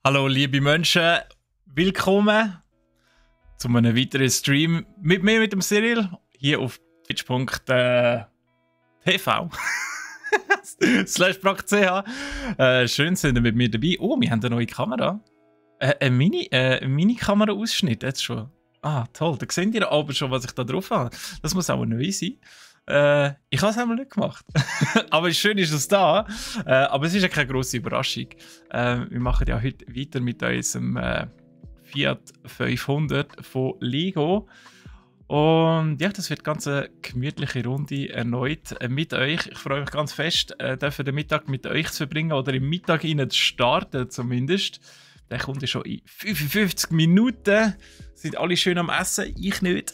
Hallo liebe Menschen, willkommen zu einem weiteren Stream mit mir, mit dem Cyril, hier auf twitch.tv /.ch. Schön sind ihr mit mir dabei. Oh, wir haben eine neue Kamera. Ein Mini-Kamera-Ausschnitt jetzt schon. Ah, toll. Da seht ihr aber schon, was ich da drauf habe. Das muss auch neu sein. Ich habe es einmal nicht gemacht. Aber schön ist es da. Aber es ist ja keine grosse Überraschung. Wir machen ja heute weiter mit unserem Fiat 500 von Lego. Und ja, das wird ganz eine gemütliche Runde erneut mit euch. Ich freue mich ganz fest, den Mittag mit euch zu verbringen oder im Mittag zu starten zumindest. Der kommt ja schon in 55 Minuten. Sind alle schön am Essen, ich nicht.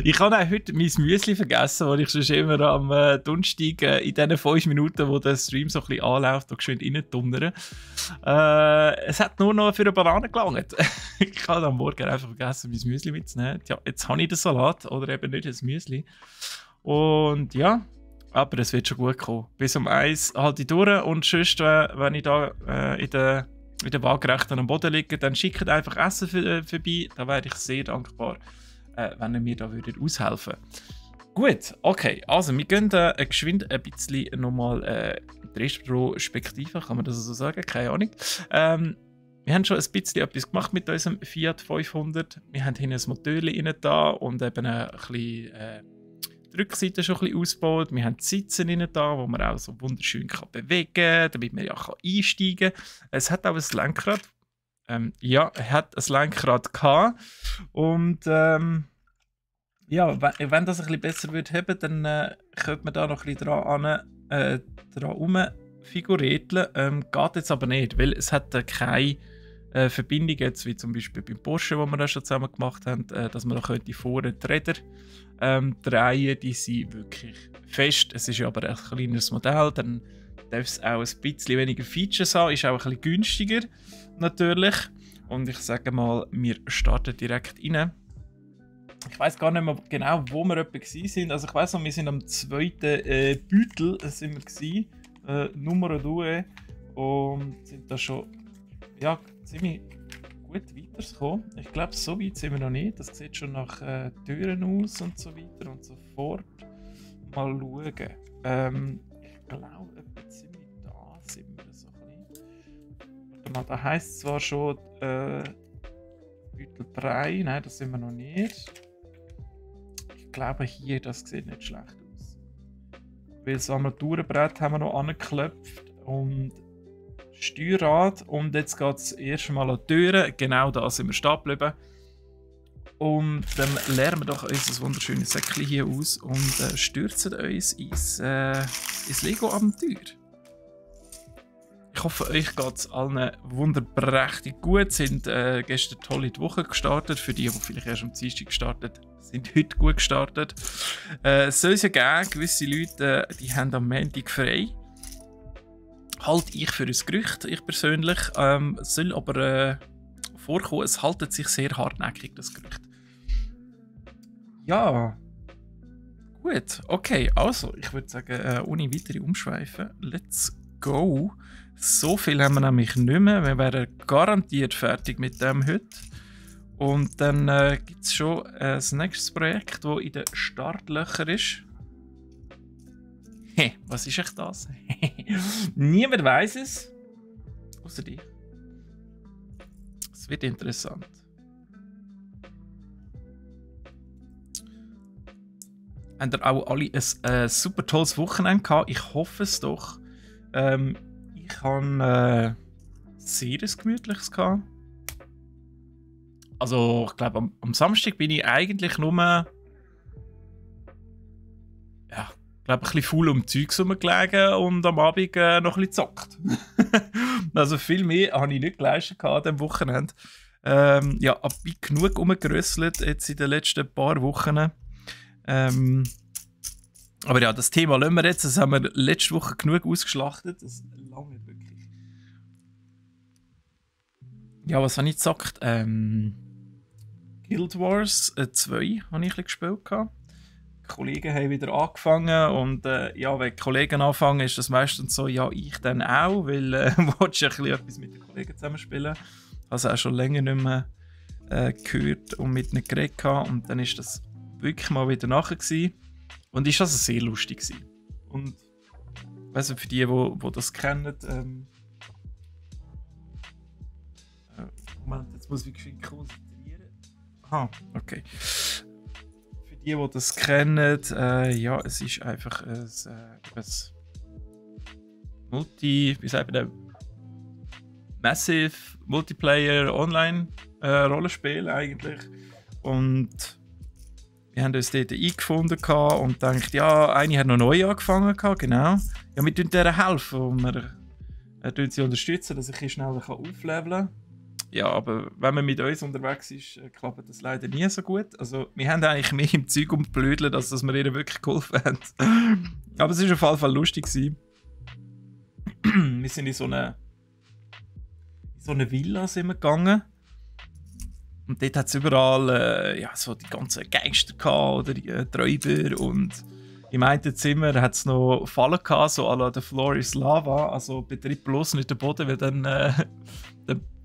Ich habe auch heute mein Müsli vergessen, das ich sonst immer am Donnerstag in diesen 5 Minuten, wo der Stream so ein bisschen anläuft, geschwind reindonnern. Es hat nur noch für eine Banane gelangt. Ich habe am Morgen einfach vergessen, mein Müsli mitzunehmen. Ja, jetzt habe ich den Salat oder eben nicht das Müsli. Und ja, aber es wird schon gut kommen. Bis um 1 halte ich durch und sonst, wenn ich da in der Waagerechten am Boden liege, dann schickt einfach Essen vorbei. Da wäre ich sehr dankbar, wenn ihr mir da aushelfen würdet. Gut, okay, also wir gehen geschwind ein bisschen nochmal Retrospektive, kann man das so sagen? Keine Ahnung. Wir haben schon ein bisschen etwas gemacht mit unserem Fiat 500. Wir haben hinten ein Motorchen rein da und eben ein bisschen die Rückseite schon ein bisschen ausgebaut. Wir haben die Sitze rein da, wo man auch so wunderschön kann bewegen kann, damit man ja einsteigen kann. Es hat auch ein Lenkrad. Ja, er hat ein Lenkrad gehabt. Und ja, wenn das ein bisschen besser wird haben, dann könnte man da noch ein bisschen dran figurieren. Geht jetzt aber nicht, weil es hat keine Verbindung jetzt, wie zum Beispiel beim Porsche, wo wir das schon zusammen gemacht haben, dass man noch vorne die Räder drehen, die sind wirklich fest. Es ist ja aber ein kleineres Modell, dann darf es auch ein bisschen weniger Features haben, ist auch ein bisschen günstiger natürlich. Und ich sage mal, wir starten direkt rein. Ich weiß gar nicht mehr genau, wo wir etwa waren. Also ich weiß noch, wir sind am zweiten Beutel sind wir gewesen, Nummer 2, und sind da schon ja, ziemlich gut weitergekommen. Ich glaube, so weit sind wir noch nicht. Das sieht schon nach Türen aus und so weiter und so fort. Mal schauen. Ich glaube, etwa ziemlich da sind wir so ein bisschen. Warte mal, da heisst es zwar schon Beutel 3, nein, das sind wir noch nicht. Ich glaube hier, das sieht nicht schlecht aus. Weil das Armaturenbrett haben wir noch angeklopft und Steuerrad, und jetzt geht es erst mal an die Türen. Genau da sind wir stehen geblieben. Und dann leeren wir doch unser wunderschönes Säckchen hier aus und stürzen uns ins Lego-Abenteuer. Ich hoffe, euch geht es allen wunderprächtig gut. Sind gestern toll in die Woche gestartet. Für die vielleicht erst am Dienstag gestartet sind, heute gut gestartet. Es soll es ja geben, gewisse Leute die haben am Montag frei. Halte ich für ein Gerücht, ich persönlich. Soll aber vorkommen, es haltet sich sehr hartnäckig, das Gerücht. Ja, gut, okay, also ich würde sagen, ohne weitere Umschweifen, let's go. So viel haben wir nämlich nicht mehr, wir wären garantiert fertig mit dem heute. Und dann gibt es schon das nächste Projekt, das in den Startlöchern ist. Hey, was ist echt das? Niemand weiß es. Außer dich. Es wird interessant. Haben ihr auch alle ein super tolles Wochenende gehabt? Ich hoffe es doch. Ich habe sehr ein gemütliches gehabt. Also, ich glaube, am Samstag bin ich eigentlich nur ein bisschen faul um Zeugs rumgelegen und am Abend noch ein bisschen gezockt. Also viel mehr habe ich nicht geleistet an diesem Wochenende. Ja, ich bin genug rumgerüsselt jetzt in den letzten paar Wochen. Aber ja, das Thema lassen wir jetzt. Das haben wir letzte Woche genug ausgeschlachtet. Das lange wirklich. Ja, was habe ich gezockt? Guild Wars 2 habe ich ein bisschen gespielt. Kollegen haben wieder angefangen und ja, wenn die Kollegen anfangen, ist das meistens so, ja, ich dann auch, weil willst du ein bisschen etwas mit den Kollegen zusammenspielen. Also auch schon länger nicht mehr gehört und mit ihnen geredet gehabt. Und dann ist das wirklich mal wieder nachher gewesen. Und ist also sehr lustig gewesen. Und weißt du, für die, die das kennen, Moment, jetzt muss ich mich konzentrieren. Aha, okay. Für die, die das kennen, ja, es ist einfach ein wie sagt man, Massive Multiplayer Online Rollenspiel eigentlich. Und wir haben uns dort eingefunden und gedacht, ja, eine hat noch neu angefangen, genau. Ja, wir helfen ihr helfen und wir sie unterstützen, dass ich schneller aufleveln kann. Ja, aber wenn man mit uns unterwegs ist, klappt das leider nie so gut. Also, wir haben eigentlich mehr im Zeug umblödelt, als dass wir ihr wirklich geholfen haben. Aber es war auf jeden Fall lustig gewesen. Wir sind in so eine Villa sind wir gegangen. Und dort hat es überall ja, so die ganzen Gangster gehabt, oder die Räuber. Und im einen Zimmer hat es noch Fallen gehabt, so à la «The floor is lava». Also betritt bloß nicht den Boden, weil dann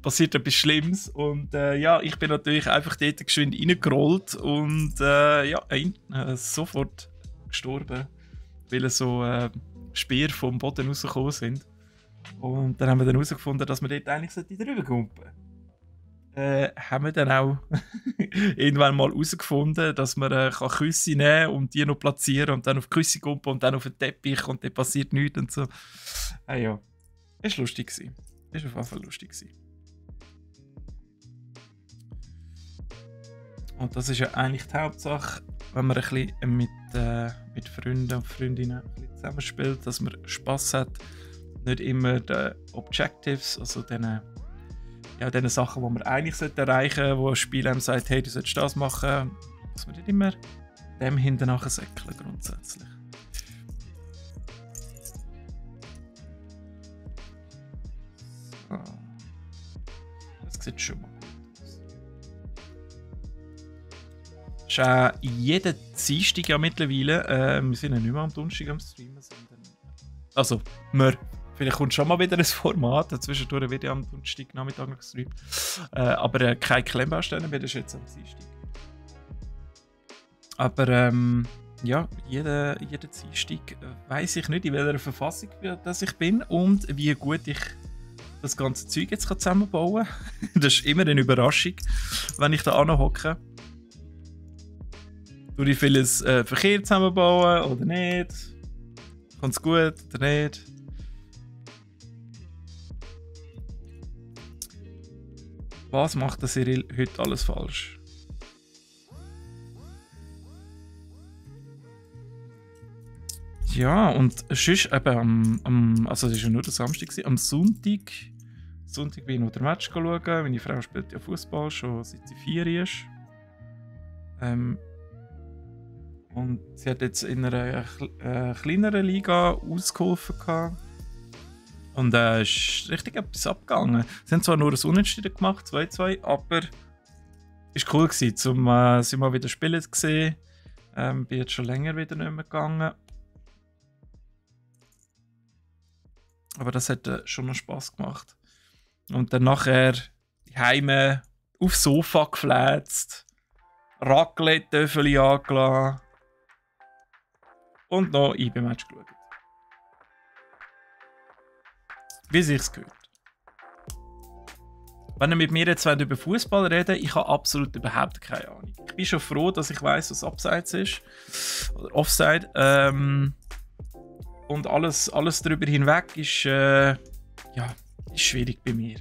passiert etwas Schlimmes. Und ja, ich bin natürlich einfach dort geschwind reingerollt und ja, sofort gestorben, weil so Speer vom Boden rausgekommen sind. Und dann haben wir dann herausgefunden, dass wir dort eigentlich drüber kumpen. Haben wir dann auch irgendwann mal herausgefunden, dass man Küsse nehmen kann und die noch platzieren und dann auf die Küsse kumpen und dann auf den Teppich und dann passiert nichts und so. Ja, ist lustig gewesen. Ist auf jeden Fall lustig gewesen. Und das ist ja eigentlich die Hauptsache, wenn man ein bisschen mit Freunden und Freundinnen ein bisschen zusammenspielt, dass man Spass hat. Nicht immer die Objectives, also diese Sachen, die man eigentlich erreichen sollte, wo ein Spiel einem sagt, hey, du solltest das machen, dass man nicht immer dem hinterher säckeln grundsätzlich. So. Das sieht schon mal gut aus. Das ist auch jeden Dienstag ja mittlerweile, wir sind ja nicht mehr am Donnerstag am Streamen, sondern also, vielleicht kommt schon mal wieder ein Format, zwischendurch wird ja am Donnerstagnachmittag noch gestreamt. Aber keine Klemmbaustellen mehr, das ist jetzt am Dienstag. Aber ja, jeden Dienstag weiss ich nicht, in welcher Verfassung dass ich bin und wie gut ich das ganze Zeug jetzt zusammenbauen kann. Das ist immer eine Überraschung, wenn ich da anhocke. Tue ich vieles Verkehr zusammenbauen oder nicht? Kommt es gut oder nicht? Was macht der Cyril heute alles falsch? Ja, und sonst eben also es war ja nur der Samstag, am Sonntag bin ich noch den Match schauen. Meine Frau spielt ja Fußball schon seit sie 4 ist. Und sie hat jetzt in einer kleineren Liga ausgeholfen gehabt. Und ist richtig etwas abgegangen. Sie haben zwar nur ein Unentschieden gemacht, 2-2, aber es war cool gewesen, sie mal wieder spielen zu sehen. Bin jetzt schon länger wieder nicht mehr gegangen. Aber das hat schon noch Spass gemacht. Und dann nachher heim aufs Sofa gefläzt, Raclette-Töffeli angelassen und noch IB-Match geschaut. Wie sich's gehört. Wenn ihr mit mir jetzt über Fußball reden, ich habe absolut überhaupt keine Ahnung. Ich bin schon froh, dass ich weiss, was Abseits ist. Oder Offside. Und alles darüber hinweg ist, ja, ist schwierig bei mir.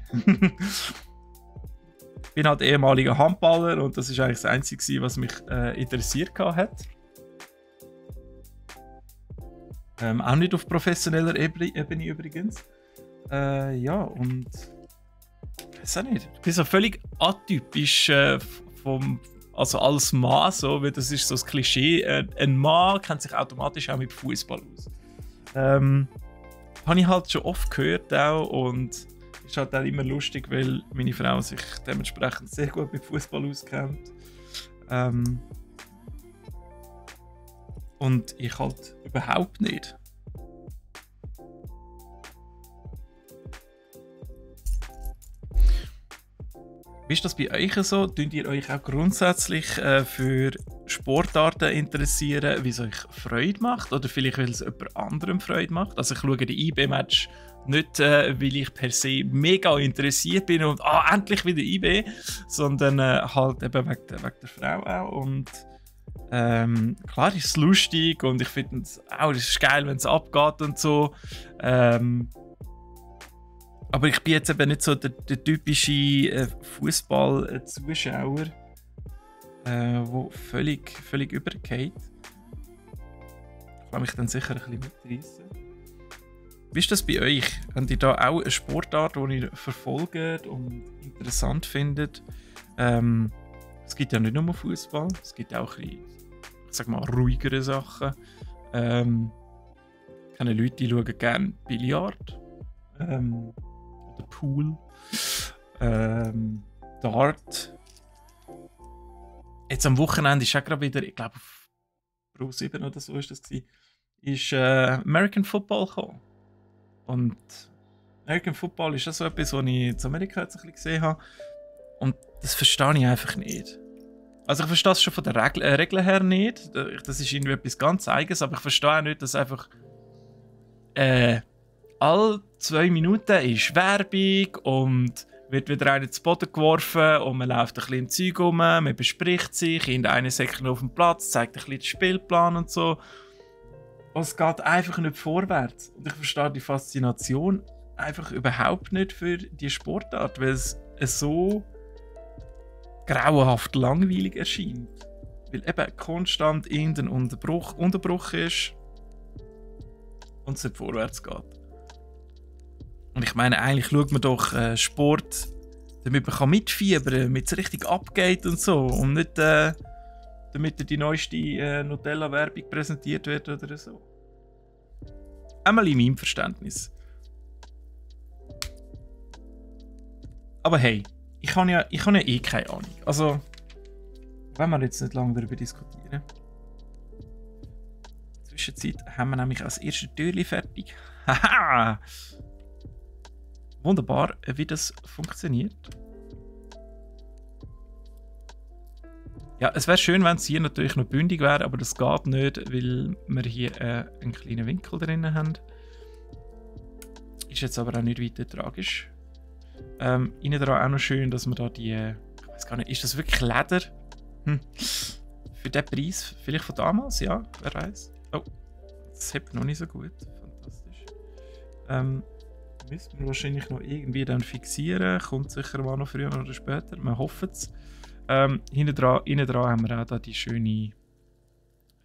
Ich bin halt ehemaliger Handballer und das ist eigentlich das Einzige, was mich interessiert hat. Auch nicht auf professioneller Ebene übrigens. Ja, und ich weiß auch nicht. Ich bin so völlig atypisch also als Mann, so, weil das ist so das Klischee. Ein Mann kennt sich automatisch auch mit Fußball aus. Habe ich halt schon oft gehört auch und ist halt auch immer lustig, weil meine Frau sich dementsprechend sehr gut mit Fußball auskennt. Und ich halt überhaupt nicht. Wie ist das bei euch so? Tut ihr euch auch grundsätzlich für Sportarten interessieren, wie es euch Freude macht? Oder vielleicht, weil es jemand anderem Freude macht? Also ich schaue die IB-Match nicht, weil ich per se mega interessiert bin und endlich wieder IB, sondern halt eben wegen der Frau auch. Und klar ist es lustig und ich finde es auch, es ist geil, wenn es abgeht und so. Aber ich bin jetzt eben nicht so der typische Fußball-Zuschauer, der völlig übergeht. Ich kann mich dann sicher ein bisschen mitreißen. Wie ist das bei euch? Habt ihr da auch eine Sportart, die ihr verfolgt und interessant findet? Es gibt ja nicht nur Fußball, es gibt auch ein bisschen, ich sag mal, ruhigere Sachen. Ich kenne Leute, die schauen gerne Billard. Oder Pool. Dart. Jetzt am Wochenende ist auch gerade wieder, ich glaube auf Pro 7 oder so ist das gewesen, ist American Football gekommen. Und American Football ist auch so etwas, was ich in Amerika jetzt ein bisschen gesehen habe. Und das verstehe ich einfach nicht. Also ich verstehe es schon von der Regeln her nicht. Das ist irgendwie etwas ganz Eigenes, aber ich verstehe auch nicht, dass einfach alle 2 Minuten ist Werbung und wird wieder einer zu Boden geworfen und man läuft ein bisschen im Zeug rum, man bespricht sich, in einer Sekunde auf dem Platz, zeigt ein bisschen den Spielplan und so. Und es geht einfach nicht vorwärts. Und ich verstehe die Faszination einfach überhaupt nicht für die Sportart, weil es so grauenhaft langweilig erscheint. Weil eben konstant irgendein Unterbruch ist und es nicht vorwärts geht. Und ich meine, eigentlich schaut man doch Sport, damit man mitfiebern kann, damit es richtig abgeht und so. Und nicht damit die neueste Nutella-Werbung präsentiert wird oder so. Einmal in meinem Verständnis. Aber hey, ich habe ja eh keine Ahnung. Also, wenn wir jetzt nicht lange darüber diskutieren. In der Zwischenzeit haben wir nämlich als erstes Türchen fertig. Haha! Wunderbar, wie das funktioniert. Ja, es wäre schön, wenn es hier natürlich noch bündig wäre, aber das geht nicht, weil wir hier einen kleinen Winkel drin haben. Ist jetzt aber auch nicht weiter tragisch. Innen dran auch noch schön, dass man da die... ich weiß gar nicht, ist das wirklich Leder? Für den Preis, vielleicht von damals, ja, wer weiß. Oh, das hebt noch nicht so gut. Fantastisch. Müssen wir wahrscheinlich noch irgendwie dann fixieren. Kommt sicher mal noch früher oder später. Wir hoffen es. Innen dran haben wir auch da die schöne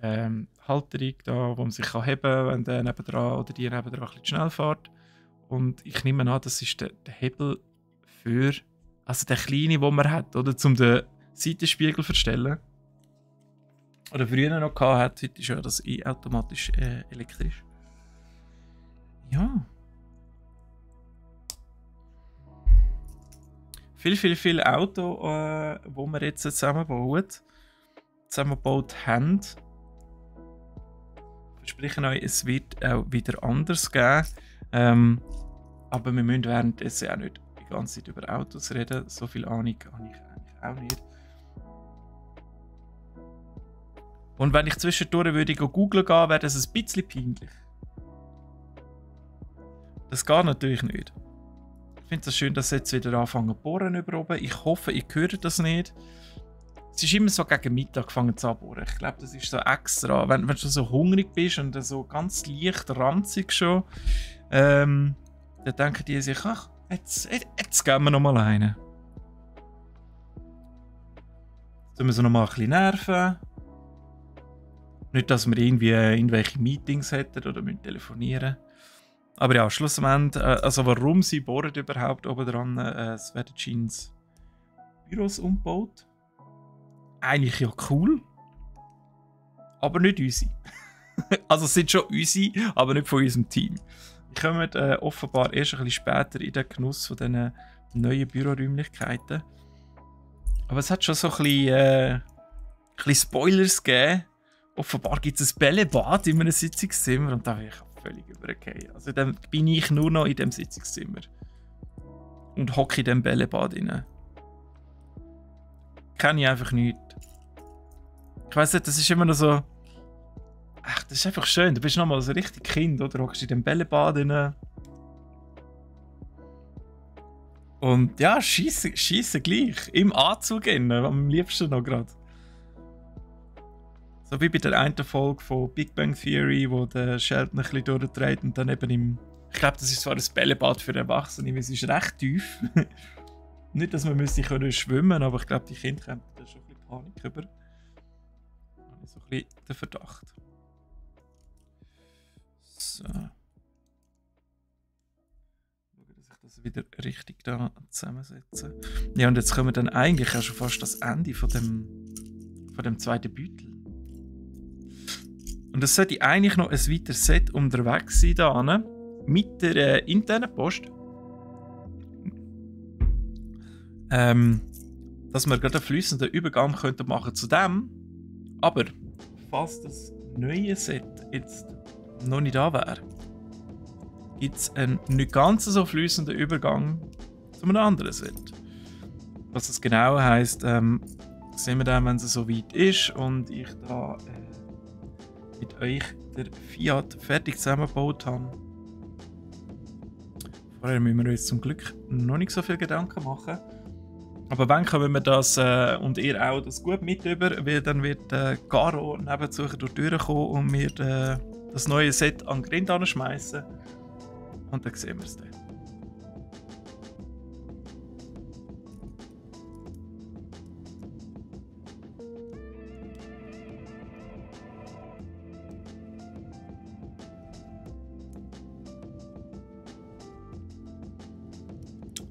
Halterung, da, wo man sich heben kann, wenn der nebendran oder die nebendran ein bisschen schnell fährt. Und ich nehme an, das ist der Hebel für, also der kleine, den man hat, oder zum den Seitenspiegel verstellen. Oder früher noch gehabt, heute ist ja das automatisch elektrisch. Ja. Viel Auto, wo wir jetzt zusammengebaut haben. Ich verspreche euch, es wird auch wieder anders geben. Aber wir müssen währenddessen auch nicht die ganze Zeit über Autos reden. So viel Ahnung habe ich eigentlich auch nicht. Und wenn ich zwischendurch würde googlen gehen, wäre das ein bisschen peinlich. Das geht natürlich nicht. Ich finde es schön, dass sie jetzt wieder anfangen zu bohren über oben. Ich hoffe, ihr hört das nicht. Es ist immer so gegen Mittag angefangen zu bohren. Ich glaube, das ist so extra. Wenn du so hungrig bist und so ganz leicht ranzig schon, dann denken die sich, ach, jetzt gehen wir noch mal rein. Jetzt müssen wir noch mal ein bisschen nerven. Nicht, dass wir irgendwie irgendwelche Meetings hätten oder müssen telefonieren. Aber ja, schlussendlich, also warum sie bohren überhaupt oben dran, es werden Jeans Büros umgebaut. Eigentlich ja cool, aber nicht unsere. Also es sind schon unsere, aber nicht von unserem Team. Wir kommen offenbar erst ein bisschen später in den Genuss von diesen neuen Büroräumlichkeiten. Aber es hat schon so ein bisschen Spoilers gegeben, offenbar gibt es ein Bällebad in einem Sitzungszimmer und da bin ich völlig übergefallen. Also dann bin ich nur noch in dem Sitzungszimmer und hocke in dem Bällebad rein. Kenne ich einfach nicht. Ich weiss nicht, das ist immer noch so. Ach, das ist einfach schön. Du bist nochmal so richtig Kind, oder? Du hockst in dem Bällebad rein. Und ja, schiessen gleich. Im Anzug innen, am liebsten noch gerade. So wie bei der einen Folge von Big Bang Theory, wo der Sheldon ein bisschen durchdreht und dann eben im. Ich glaube, das ist zwar ein Bällebad für Erwachsene, weil es ist recht tief. Nicht, dass man müsste können schwimmen, aber ich glaube, die Kinder haben da schon ein bisschen Panik über. Da habe ich so ein bisschen den Verdacht. So. Schauen, dass ich das wieder richtig da zusammensetze. Ja, und jetzt kommen wir dann eigentlich auch schon fast das Ende von dem zweiten Beutel. Und es sollte eigentlich noch ein weiteres Set unterwegs sein da mit der internen Post. Dass wir gerade einen fließenden Übergang könnten machen zu dem. Aber falls das neue Set jetzt noch nicht da wäre, gibt es einen nicht ganz so fließenden Übergang zu einem anderen Set. Was das genau heisst, sehen wir dann, wenn es so weit ist und ich da mit euch den Fiat fertig zusammengebaut habe. Vorher müssen wir uns zum Glück noch nicht so viel Gedanken machen. Aber wenn können wir das und ihr auch das gut mit über, weil dann wird Caro nebenzu durch die Tür kommen und mir das neue Set an den Grind anschmeißen. Und dann sehen wir es dann.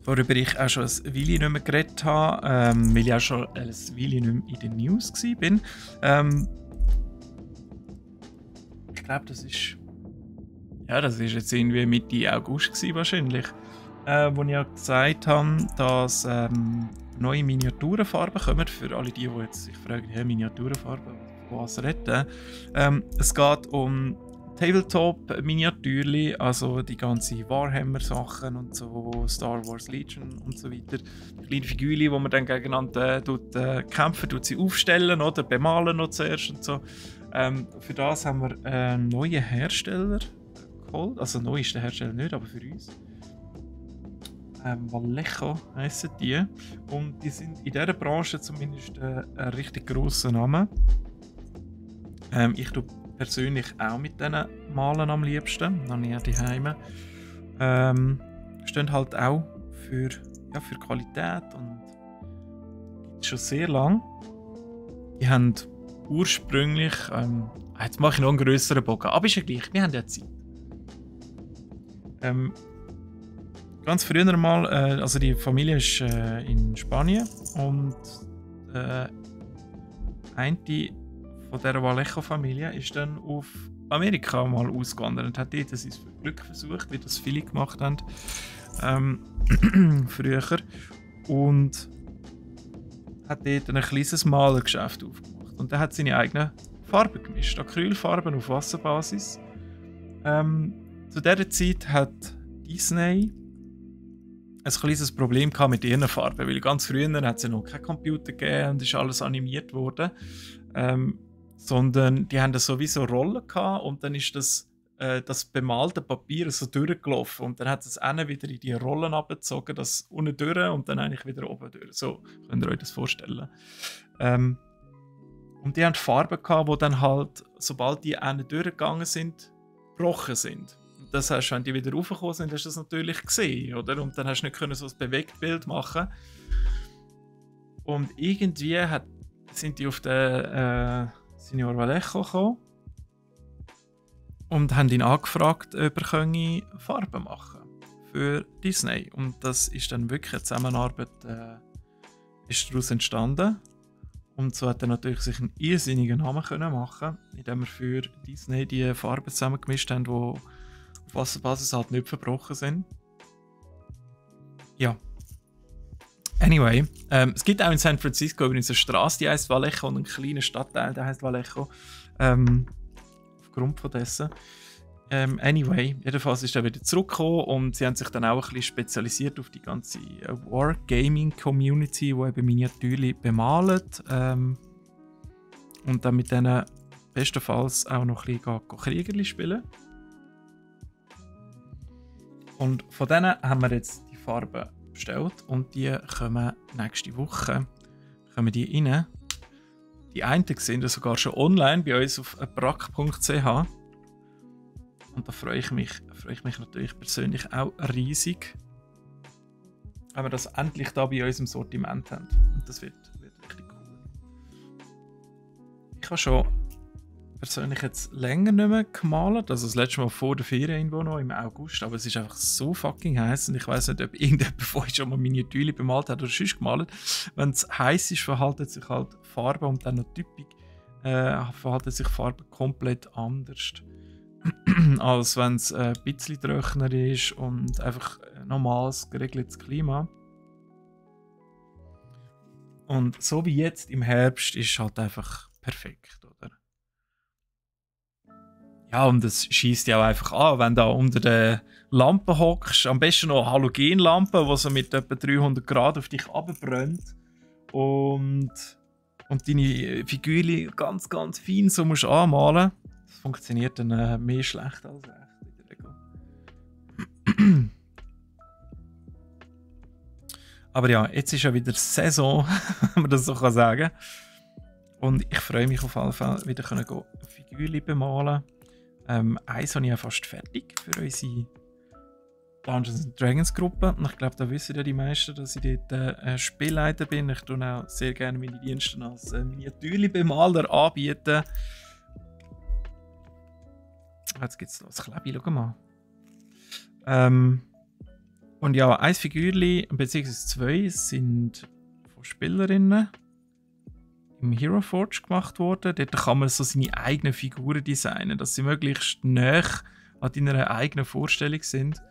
Worüber ich auch schon ein Weile nicht mehr geredet habe, weil ich auch schon ein Weile nicht mehr in den News war. Ich glaube, das ist jetzt irgendwie Mitte August wahrscheinlich, wo ich auch gesagt habe, dass neue Miniaturenfarben kommen. Für alle die jetzt sich fragen, hey, Miniaturenfarben, was retten? Es geht um Tabletop-Miniatürli, also die ganzen Warhammer-Sachen und so, Star Wars Legion und so weiter. Kleine Figürchen, die man dann gegeneinander kämpfen, sie aufstellen oder bemalen noch zuerst und so. Für das haben wir einen neuen Hersteller geholt. Also neu ist der Hersteller nicht, aber für uns. Vallejo heissen die. Und die sind in dieser Branche zumindest ein richtig grosser Name. Ich tue persönlich auch mit denen malen am liebsten. Dann ja die Heime. Stehen halt auch für Qualität und gibt es schon sehr lang. Die haben ursprünglich, jetzt mache ich noch einen grösseren Bogen, aber ist ja gleich, wir haben ja Zeit. Ganz früher mal, also die Familie ist in Spanien und eine von dieser Vallejo-Familie ist dann auf Amerika mal ausgewandert und hat dort sein Glück versucht, wie das viele gemacht haben früher, und hat dort ein kleines Malergeschäft aufgemacht und er hat seine eigenen Farben gemischt, Acrylfarben auf Wasserbasis. Zu dieser Zeit hat Disney ein kleines Problem mit ihren Farben, weil ganz früher hat es ja noch keinen Computer gegeben und ist alles animiert worden. Sondern die haben da sowieso Rollen gehabt und dann ist das bemalte Papier so durchgelaufen und dann hat es auch wieder in die Rollen abgezogen, das unten durch und dann eigentlich wieder oben durch. So könnt ihr euch das vorstellen. Und die haben Farben gehabt, die dann halt, sobald die einen durchgegangen sind, gebrochen sind. Und das heißt, wenn die wieder raufgekommen sind, hast du das natürlich gesehen, oder? Und dann hast du nicht können so ein Bewegtbild machen. Und irgendwie sind die auf den Signor Vallejo gekommen und haben ihn angefragt, ob er Farben machen für Disney. Und das ist dann wirklich eine Zusammenarbeit ist daraus entstanden. Und so hat er natürlich sich einen irrsinnigen Namen machen, indem er für Disney die Farben zusammengemischt haben, die auf Wasserbasis halt nicht verbrochen sind. Ja. Anyway, es gibt auch in San Francisco übrigens eine Straße, die heißt Vallejo, und einen kleinen Stadtteil, der heißt Vallejo. Aufgrund von dessen. Anyway, jedenfalls ist er wieder zurückgekommen und sie haben sich dann auch ein bisschen spezialisiert auf die ganze Wargaming-Community, die eben Miniaturen bemalt. Und dann mit denen bestenfalls auch noch ein bisschen Kriegerli spielen. Und von denen haben wir jetzt die Farben bestellt und die kommen nächste Woche die rein. Die einen sind sogar schon online bei uns auf brack.ch. Und da freue ich mich natürlich persönlich auch riesig, wenn wir das endlich da bei uns im Sortiment haben. Und das wird richtig cool. Ich habe schon persönlich jetzt länger nicht mehr gemalt, also das letzte Mal vor der Ferien irgendwo noch im August, aber es ist einfach so fucking heiß und ich weiß nicht, ob irgendjemand von euch schon mal Miniaturen bemalt hat oder sonst gemalt. Wenn es heiß ist, verhalten sich halt Farben und dann noch typisch verhalten sich Farben komplett anders, als wenn es ein bisschen trockener ist und einfach normales, geregeltes Klima. Und so wie jetzt im Herbst ist halt einfach perfekt, oder? Ja, und es schießt ja auch einfach an, wenn du da unter den Lampen hockst. Am besten noch Halogenlampe, die so mit etwa 300 Grad auf dich runterbrennt. Und deine Figürchen ganz, ganz fein so musst anmalen. Das funktioniert dann mehr schlecht als recht in der Regel. Aber ja, jetzt ist ja wieder Saison, wenn man das so sagen kann. Und ich freue mich auf jeden Fall, wieder Figürchen bemalen. Eins habe ich ja fast fertig für unsere Dungeons Dragons Gruppe. Und ich glaube, da wissen ja die meisten, dass ich dort Spielleiter bin. Ich tue auch sehr gerne meine Dienste als Miniaturenbemaler anbieten. Jetzt gibt es das Klebi, schau mal. Und ja, ein Figürchen, beziehungsweise zwei, sind von Spielerinnen im Hero Forge gemacht worden. Dort kann man so seine eigenen Figuren designen, dass sie möglichst nah an deiner eigenen Vorstellung sind.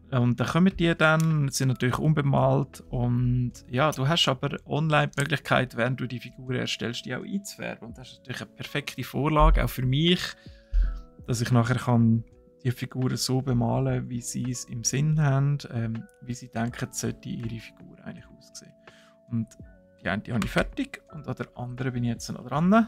Und dann kommen die dann, sind natürlich unbemalt. Und ja, du hast aber online die Möglichkeit, während du die Figuren erstellst, die auch einzufärben. Und das ist natürlich eine perfekte Vorlage, auch für mich, dass ich nachher kann die Figuren so bemalen, wie sie es im Sinn haben, wie sie denken, sollte ihre Figur eigentlich aussehen. Und die eine habe ich fertig und an der anderen bin ich jetzt noch dran.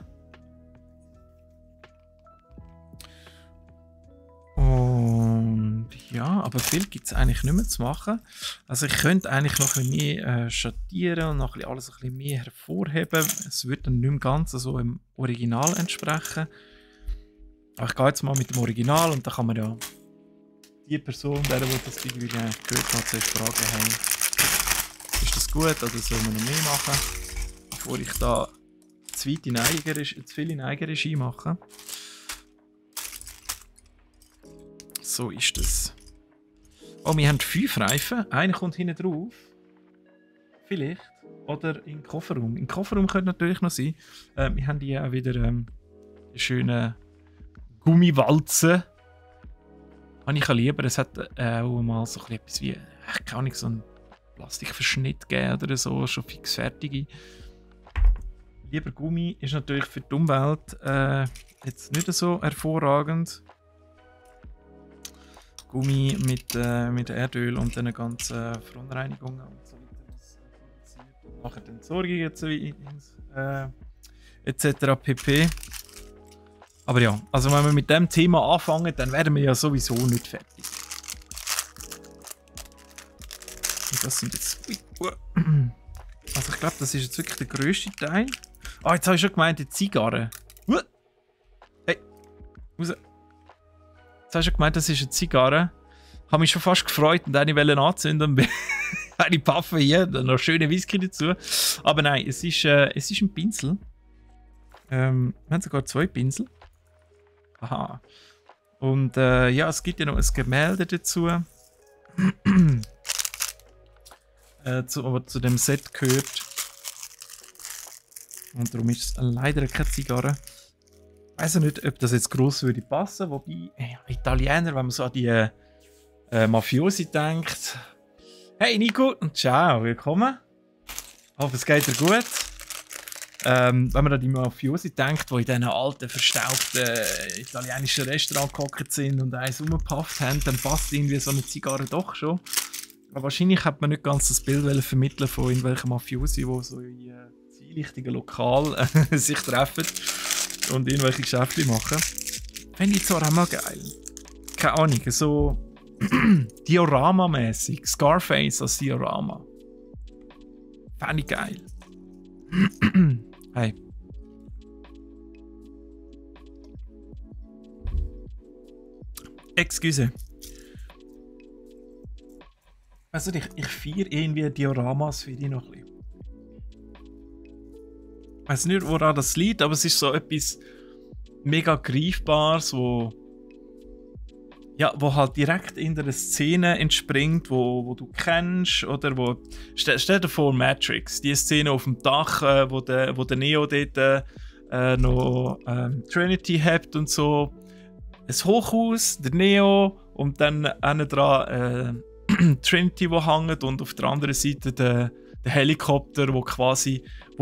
Und ja, aber viel gibt es eigentlich nicht mehr zu machen. Also ich könnte eigentlich noch ein bisschen mehr schattieren und noch alles ein bisschen mehr hervorheben. Es wird dann nicht mehr ganz so im Original entsprechen. Aber ich gehe jetzt mal mit dem Original und dann kann man ja die Person, die das Video gehört hat, zuerst fragen, hey, ist das gut oder soll man noch mehr machen, bevor ich da zu viel in Eigenregie mache. So ist das. Oh, wir haben 5 Reifen. Einer kommt hinten drauf. Vielleicht. Oder im Kofferraum. Im Kofferraum könnte natürlich noch sein. Wir haben hier auch wieder die schönen Gummiwalzen. Habe ich lieber. Es hat auch mal so etwas wie, keine Ahnung, so einen Plastikverschnitt gegeben oder so, schon fix fertige. Lieber Gummi ist natürlich für die Umwelt jetzt nicht so hervorragend. Gummi mit Erdöl und den ganzen Verunreinigungen und so weiter. Nachher die Entsorgung etc. pp. Aber ja, also wenn wir mit dem Thema anfangen, dann werden wir ja sowieso nicht fertig. Und das sind jetzt... Also ich glaube, das ist jetzt wirklich der grösste Teil. Ah, jetzt habe ich schon gemeint, die Zigarre. Hey, raus. Jetzt hast du gemeint, das ist eine Zigarre. Ich habe mich schon fast gefreut und eine wollte anzünden. Eine Paffe hier, dann noch schöne Whisky dazu. Aber nein, es ist ein Pinsel. Wir haben sogar 2 Pinsel. Aha. Und ja, es gibt ja noch ein Gemälde dazu. Aber zu dem Set gehört. Und darum ist es leider keine Zigarre. Ich weiß nicht, ob das jetzt gross würde passen, wobei Italiener, wenn man so an die Mafiosi denkt. Hey Nico und ciao, willkommen. Ich hoffe, es geht dir gut. Wenn man an die Mafiosi denkt, die in diesen alten, verstaubten italienischen Restaurants gehockt sind und eins rumgepafft haben, dann passt irgendwie so eine Zigarre doch schon. Aber wahrscheinlich hat man nicht ganz das Bild vermitteln von irgendwelchen Mafiosi, die so in zwielichtigen Lokal sich treffen und irgendwelche Geschäfte machen. Fände ich zwar auch mal geil. Keine Ahnung, so Diorama-mäßig. Scarface als Diorama. Fände ich geil. Hey. Excuse. Also ich feiere irgendwie Dioramas für die noch ein bisschen. Ich weiß nicht, woran das liegt, aber es ist so etwas mega Greifbares, wo halt direkt in der Szene entspringt, wo du kennst, oder wo... Stell dir vor Matrix, die Szene auf dem Dach, wo der Neo dort noch Trinity hat und so. Ein Hochhaus, der Neo und dann hinten dran Trinity, wo hängt, und auf der anderen Seite der Helikopter, wo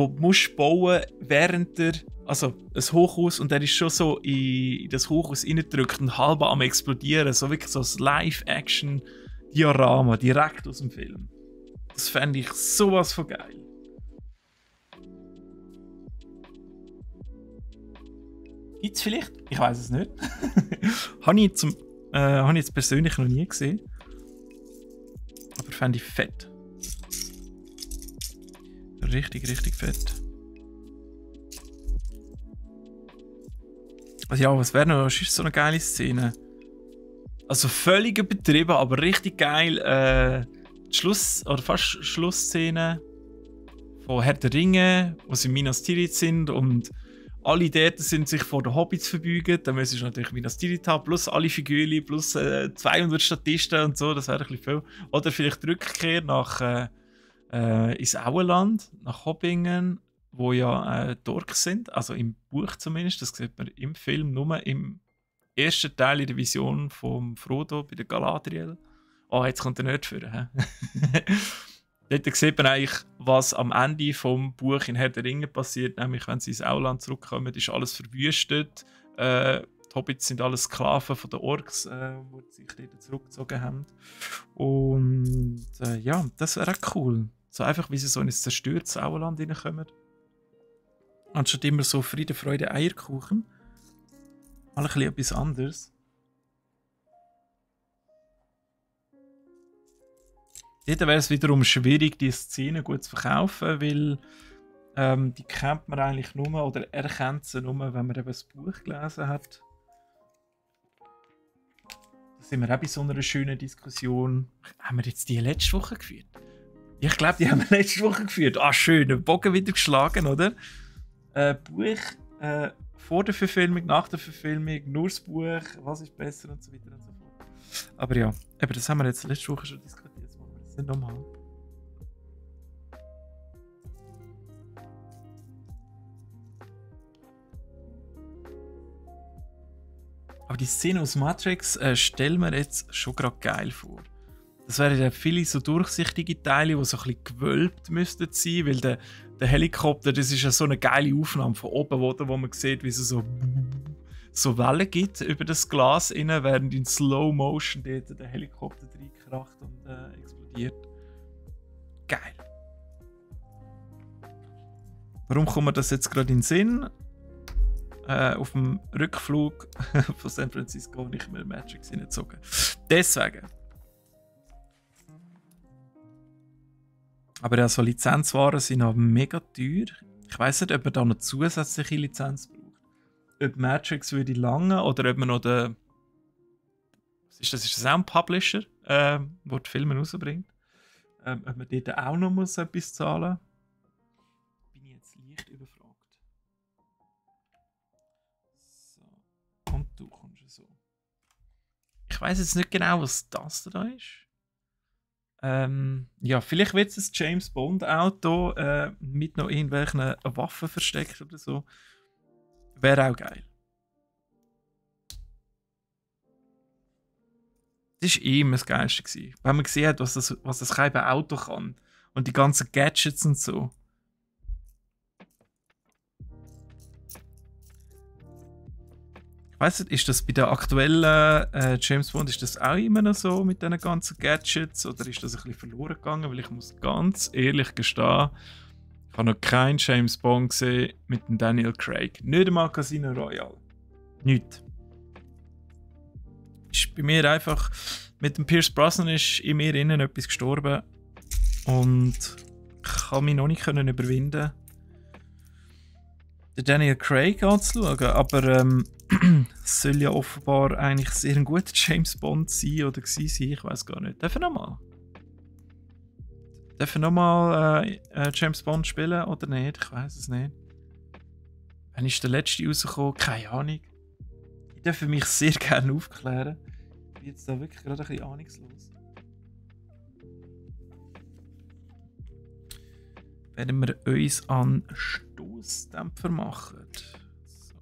musst bauen, während der, also ein Hochhaus, und der ist schon so in das Hochhaus reingedrückt und halb am explodieren, so wirklich so ein Live-Action-Diorama direkt aus dem Film. Das fände ich sowas von geil. Gibt's vielleicht? Ich weiß es nicht. Habe ich jetzt persönlich noch nie gesehen. Aber fände ich fett. Richtig, richtig fett. Also ja, was wäre noch? Was ist so eine geile Szene? Also völlig übertrieben, aber richtig geil. Die Schluss- oder fast Schlussszene von Herr der Ringe, wo sie in Minas Tirith sind und alle dort sind sich vor den Hobbits verbeugen. Dann müsstest du natürlich Minas Tirith haben, plus alle Figürchen, plus 200 Statisten und so, das wäre ein bisschen viel. Oder vielleicht die Rückkehr nach ins Auenland, nach Hobbingen, wo ja Orks sind, also im Buch zumindest, das sieht man im Film nur im ersten Teil in der Vision vom Frodo bei der Galadriel. Oh, jetzt kommt er nicht vor. Dort sieht man eigentlich, was am Ende vom Buch in Herr der Ringe passiert, nämlich wenn sie ins Auenland zurückkommen, ist alles verwüstet. Die Hobbits sind alles Sklaven von den Orks, die sich dort zurückgezogen haben. Und ja, das wäre auch cool. So einfach, wie sie so in ein zerstörtes Auenland reinkommen. Anstatt immer so Friede, Freude, Eierkuchen. Mal ein bisschen etwas anderes. Dort wäre es wiederum schwierig, die Szene gut zu verkaufen, weil die kennt man eigentlich nur, oder er kennt sie nur, wenn man eben das Buch gelesen hat. Da sind wir auch bei so einer schönen Diskussion. Haben wir jetzt die letzte Woche geführt? Ich glaube, die haben wir letzte Woche geführt. Ah, schön, den Bogen wieder geschlagen, oder? Buch vor der Verfilmung, nach der Verfilmung, nur das Buch, was ist besser und so weiter und so fort. Aber ja, eben, das haben wir jetzt letzte Woche schon diskutiert. Jetzt machen wir das nicht nochmal. Aber die Szene aus Matrix stellen wir jetzt schon gerade geil vor. Das wären ja viele so durchsichtige Teile, die so ein bisschen gewölbt müssten sein, weil der Helikopter, das ist ja so eine geile Aufnahme von oben, wo man sieht, wie es so Wellen gibt über das Glas innen, während in Slow Motion dort der Helikopter reinkracht und explodiert. Geil. Warum kommt mir das jetzt gerade in den Sinn? Auf dem Rückflug von San Francisco habe ich mir Matrix hineingezogen. Deswegen. Aber ja, so Lizenzwaren sind auch mega teuer. Ich weiss nicht, ob man da noch zusätzliche Lizenz braucht. Ob Matrix würde lange oder ob man noch den... Ist das auch ein Publisher, der die Filme rausbringt? Ob man dort auch noch muss etwas zahlen muss? Bin ich jetzt leicht überfragt. So. Und du kommst so. Ich weiss jetzt nicht genau, was das da ist. Ja, vielleicht wird es ein James Bond Auto mit noch irgendwelchen Waffen versteckt oder so. Wäre auch geil. Das war immer das Geilste gewesen. Wenn man gesehen hat, was das kleine Auto kann. Und die ganzen Gadgets und so. Weißt du, ist das bei der aktuellen James Bond, ist das auch immer noch so mit diesen ganzen Gadgets oder ist das ein bisschen verloren gegangen? Weil ich muss ganz ehrlich gestehen, ich habe noch keinen James Bond gesehen mit dem Daniel Craig. Nicht einmal Casino Royale. Nicht. Ist bei mir einfach, mit dem Pierce Brosnan ist in mir innen etwas gestorben und ich kann mich noch nicht überwinden, den Daniel Craig anzuschauen, aber es soll ja offenbar eigentlich sehr ein guter James Bond sein oder gewesen sein, ich weiß gar nicht. Darf er nochmal? Darf er nochmal James Bond spielen oder nicht? Ich weiß es nicht. Wann ist der letzte rausgekommen? Keine Ahnung. Ich darf mich sehr gerne aufklären. Ich bin jetzt da wirklich gerade ein bisschen ahnungslos. Werden wir uns an Stoßdämpfer machen. So.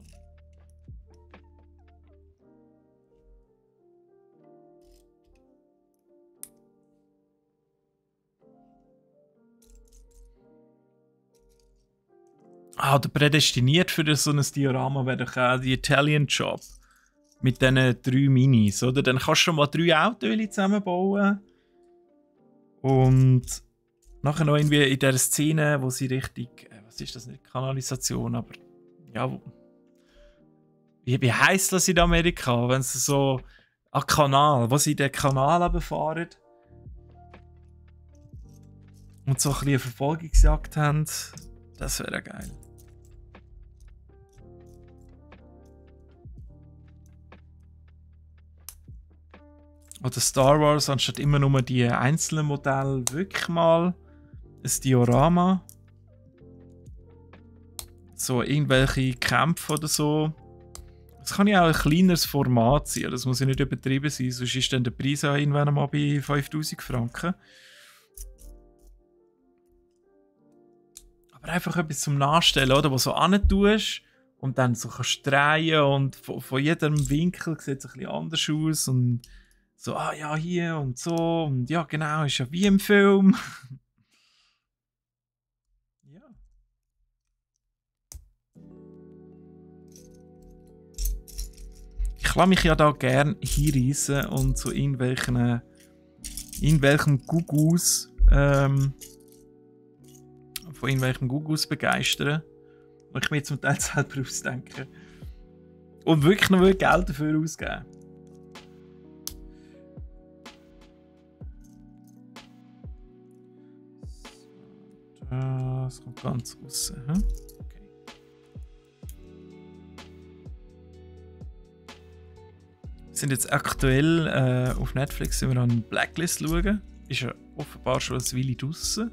Oder prädestiniert für so ein Diorama wäre doch auch die Italian Job. Mit diesen 3 Minis, oder? Dann kannst du schon mal 3 Autos zusammenbauen. Und nachher noch irgendwie in dieser Szene, wo sie richtig, was ist das nicht, Kanalisation, aber ja, wie heisst das in Amerika, wenn sie so an Kanal, wo sie den Kanal runterfahren und so ein bisschen eine Verfolgungsjagd haben, das wäre geil. Oder Star Wars, anstatt immer nur die einzelnen Modelle, wirklich mal ein Diorama. So irgendwelche Kämpfe oder so. Das kann ja auch ein kleineres Format sein, das muss ja nicht übertrieben sein, sonst ist dann der Preis auch irgendwann mal bei 5000 Franken. Aber einfach etwas zum Nachstellen, oder? Wo so tust und dann so kannst drehen und von jedem Winkel sieht es ein bisschen anders aus und so, ah ja, hier und so und ja, genau, ist ja wie im Film. Ja. Ich lasse mich ja da gerne hinreissen und zu irgendwelchen Gugus von irgendwelchen Gugus begeistern, die ich mir zum Teil selber ausdenke. Und wirklich noch Geld dafür ausgeben. Das kommt ganz raus. Okay. Wir sind jetzt aktuell auf Netflix, sind wir an Blacklist schauen. Ist ja offenbar schon eine Weile draussen.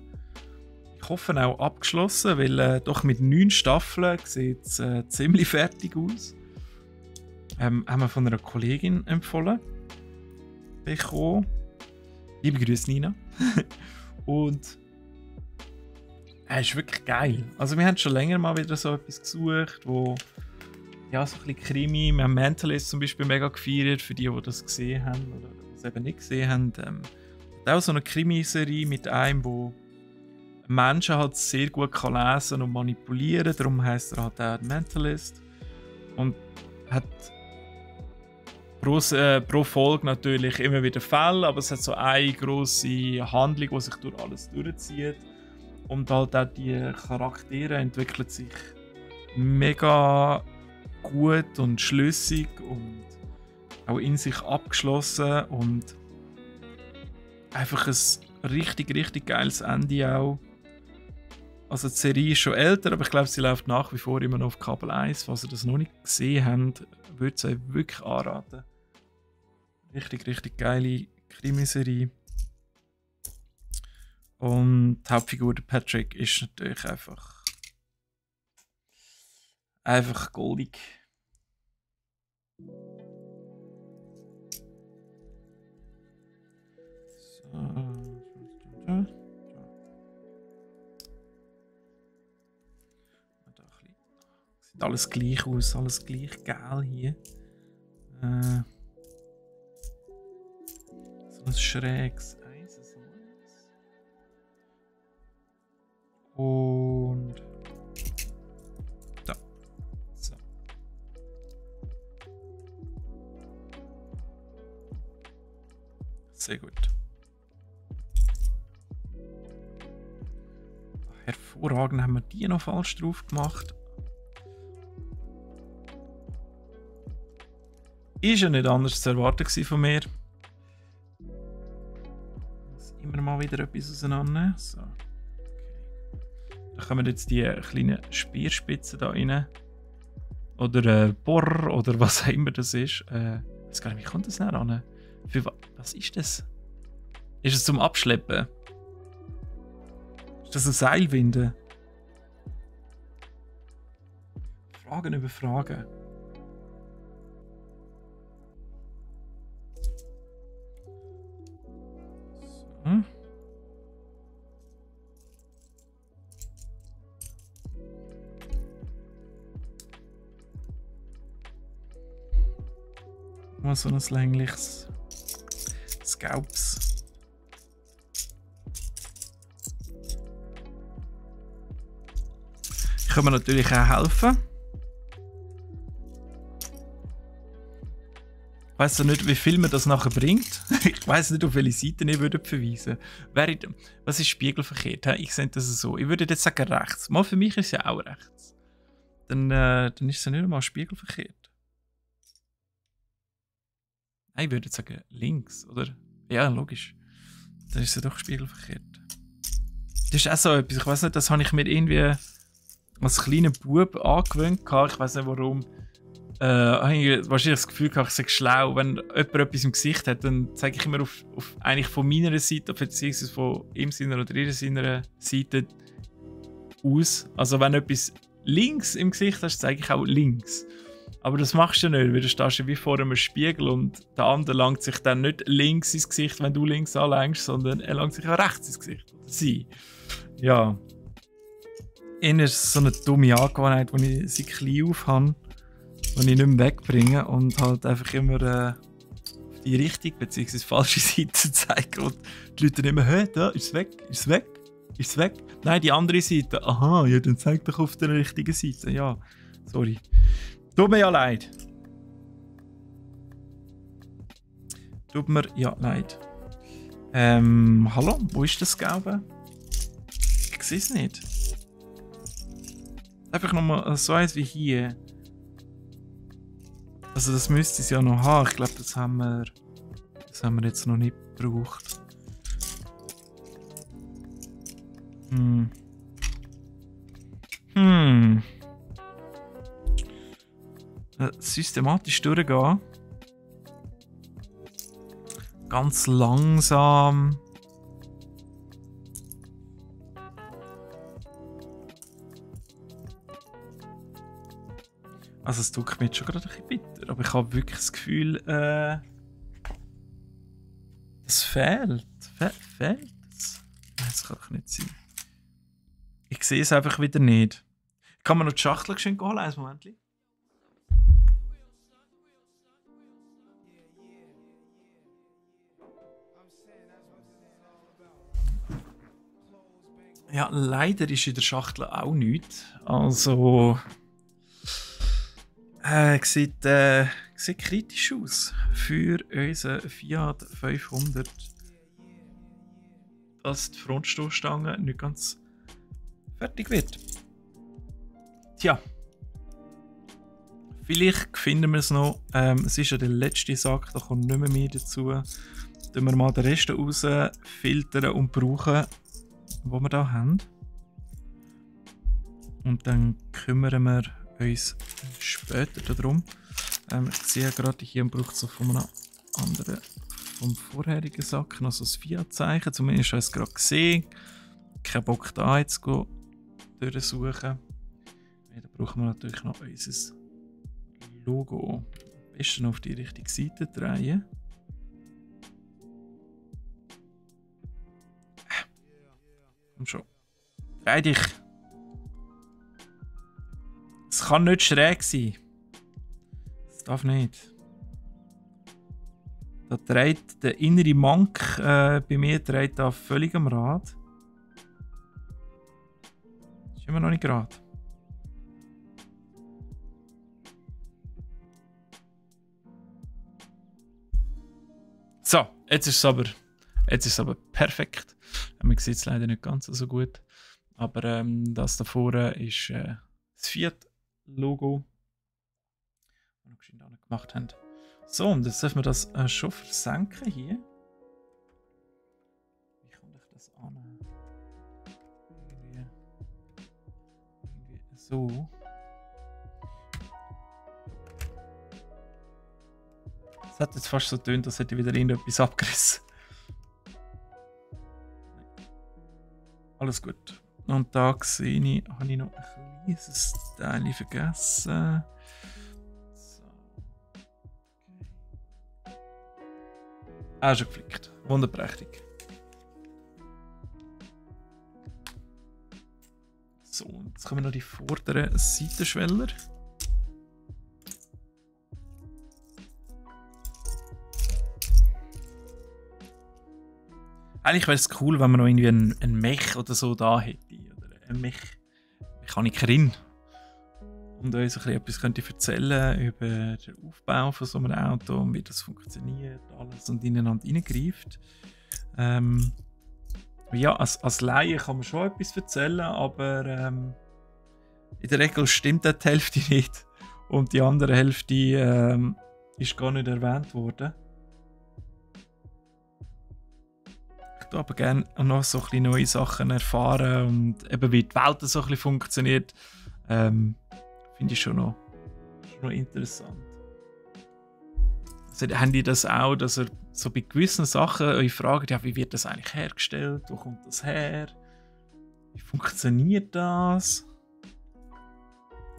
Ich hoffe auch abgeschlossen, weil doch mit 9 Staffeln sieht es ziemlich fertig aus. Haben wir von einer Kollegin empfohlen bekommen. Liebe Grüße, Nina. Und ist wirklich geil. Also wir haben schon länger mal wieder so etwas gesucht, wo ja, so ein bisschen Krimi, wir haben Mentalist zum Beispiel mega gefeiert, für die das gesehen haben oder das eben nicht gesehen haben. Auch so eine Krimiserie mit einem, wo Menschen halt sehr gut kann lesen und manipulieren, darum heisst er halt auch Mentalist. Und hat pro Folge natürlich immer wieder Fälle, aber es hat so eine grosse Handlung, die sich durch alles durchzieht. Und halt auch die Charaktere entwickeln sich mega gut und schlüssig und auch in sich abgeschlossen und einfach ein richtig, richtig geiles Ende auch. Also die Serie ist schon älter, aber ich glaube, sie läuft nach wie vor immer noch auf Kabel 1. Falls ihr das noch nicht gesehen habt, würde ich es euch wirklich anraten. Richtig, richtig geile Krimiserie. Und die Hauptfigur, der Patrick, ist natürlich einfach goldig. So. Sieht alles gleich aus, alles gleich geil hier. So ein schräges Eisen. Und da. So. Sehr gut. Hervorragend, haben wir die noch falsch drauf gemacht. Ist ja nicht anders zu erwarten von mir. Muss immer mal wieder etwas auseinandernehmen. So. Okay. Da kommen jetzt die kleinen Speerspitzen da rein. Oder Bohrer oder was auch immer das ist. Ich weiß gar nicht, wie kommt das näher ran? Was ist das? Ist es zum Abschleppen? Ist das ein Seilwinde? Fragen über Fragen. So. Mal so ein längliches Scalps. Ich kann mir natürlich auch helfen. Ich weiss ja nicht, wie viel mir das nachher bringt. Ich weiss nicht, auf welche Seiten ich würde verweisen würde. Was ist spiegelverkehrt? Ich sehe das so. Ich würde jetzt sagen rechts. Mal für mich ist es ja auch rechts. Dann ist es ja nicht einmal spiegelverkehrt. Nein, ich würde jetzt sagen links, oder? Ja, logisch. Dann ist es ja doch spiegelverkehrt. Das ist auch so etwas, ich weiß nicht, das habe ich mir irgendwie als kleiner Bub angewöhnt. Ich weiß nicht warum. Habe ich wahrscheinlich das Gefühl gehabt, ich sage schlau. Wenn jemand etwas im Gesicht hat, dann zeige ich immer auf eigentlich von meiner Seite, beziehungsweise von ihm seiner oder ihrer seiner Seite aus. Also wenn du etwas links im Gesicht hast, zeige ich auch links. Aber das machst du nicht, weil du stehst ja wie vor einem Spiegel und der andere langt sich dann nicht links ins Gesicht, wenn du links anlängst, sondern er langt sich auch rechts ins Gesicht. Oder sie. Ja. Eher ist so eine dumme Angewohnheit, die ich seit klein auf habe, die ich nicht mehr wegbringe und halt einfach immer auf die richtige bzw. falsche Seite zeige. Und die Leute immer, hä, da ist es weg, ist es weg, ist es weg. Nein, die andere Seite. Aha, ja, dann zeig doch auf der richtigen Seite. Ja, sorry. Tut mir ja leid. Tut mir ja leid. Hallo, wo ist das Gelbe? Ich sehe es nicht. Einfach nochmal so eins wie hier. Also das müsste es ja noch haben. Ich glaube, das haben wir jetzt noch nicht gebraucht. Systematisch durchgehen. Ganz langsam. Also es tut mir jetzt schon gerade ein bisschen bitter, aber ich habe wirklich das Gefühl, es fehlt. Fehlt es? Nein, das kann doch nicht sein. Ich sehe es einfach wieder nicht. Kann man noch die Schachtel schön holen? Ein Moment. Ja, leider ist in der Schachtel auch nichts. Also sieht kritisch aus für unseren Fiat 500. Dass die Frontstoßstange nicht ganz fertig wird. Tja. Vielleicht finden wir es noch. Es ist ja der letzte Sack, da kommt nicht mehr dazu. Tun wir mal den Rest raus filtern und brauchen, was wir da haben. Und dann kümmern wir uns später darum. Ich sehe gerade hier braucht es von einem anderen, vom vorherigen Sack noch so ein Fiat-Zeichen. Zumindest habe ich es gerade gesehen. Kein Bock da jetzt durchsuchen. Da brauchen wir natürlich noch unser Logo. Am besten auf die richtige Seite drehen. Komm schon. Dreh dich. Es kann nicht schräg sein. Das darf nicht. Da dreht der innere Mank bei mir dreht da völlig am Rad. Ist immer noch nicht gerade. So, jetzt ist es aber perfekt. Man sieht es leider nicht ganz so gut. Aber das da vorne ist das Fiat-Logo, das wir geschwind auch nicht gemacht haben. So, und jetzt dürfen wir das schon versenken hier. Wie kann ich das an? Irgendwie so. Es hat jetzt fast so getönt, als hätte ich wieder irgendetwas abgerissen. Alles gut. Und da sehe ich, habe ich noch ein kleines Teil vergessen. So. Okay. Ah, schon geflickt. Wunderprächtig. So, jetzt kommen noch die vorderen Seitenschweller. Eigentlich wäre es cool, wenn man noch irgendwie einen Mech oder so da hätte. Oder eine Mechanikerin. Und uns etwas könnte erzählen über den Aufbau von so einem Auto und wie das funktioniert, alles und ineinander reingreift. Ja, als Laie kann man schon etwas erzählen, aber in der Regel stimmt die Hälfte nicht. Und die andere Hälfte ist gar nicht erwähnt worden. Ich würde aber gerne noch so ein bisschen neue Sachen erfahren und eben wie die Welt so ein bisschen funktioniert. Finde ich schon noch interessant. Also, haben die das auch, dass ihr so bei gewissen Sachen euch fragt, ja, wie wird das eigentlich hergestellt? Wo kommt das her? Wie funktioniert das?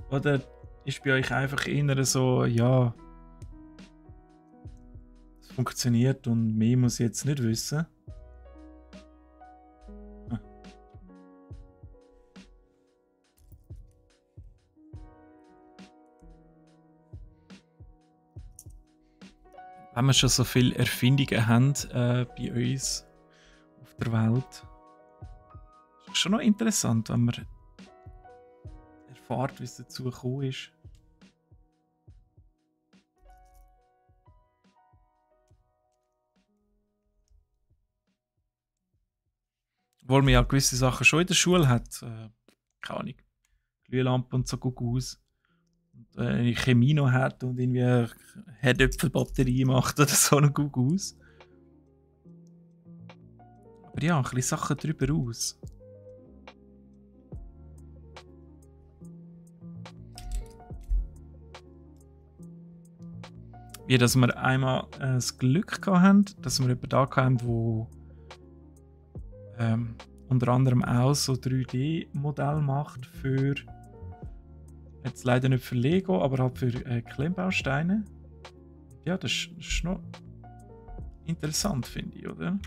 Oder ist bei euch einfach eher so, ja, es funktioniert und mehr muss ich jetzt nicht wissen? Wenn wir schon so viele Erfindungen haben bei uns auf der Welt, ist es schon noch interessant, wenn man erfährt, wie es dazu gekommen ist. Obwohl man ja gewisse Sachen schon in der Schule hat. Keine Ahnung. Glühlampe und so gut aus. Und Chemie noch hat und irgendwie Herdöpfelbatterie macht oder so noch gut aus. Aber ja, ein bisschen Sachen drüber aus. Wie dass wir einmal das Glück hatten, dass wir jemanden da hatten, der unter anderem auch so 3D-Modelle macht für, jetzt leider nicht für Lego, aber halt für Klemmbausteine. Ja, das ist noch interessant, finde ich, oder?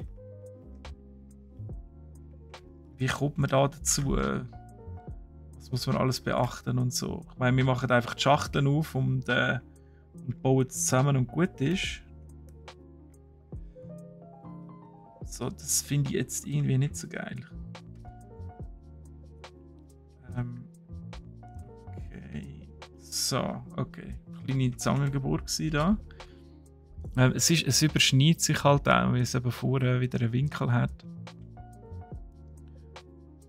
Wie kommt man da dazu? Was muss man alles beachten und so? Ich meine, wir machen einfach die Schachteln auf und bauen es zusammen und gut ist. So, das finde ich jetzt irgendwie nicht so geil. Okay. So, okay. Kleine Zangengeburt war da. Es überschneidet sich halt auch, weil es eben vorne wieder einen Winkel hat.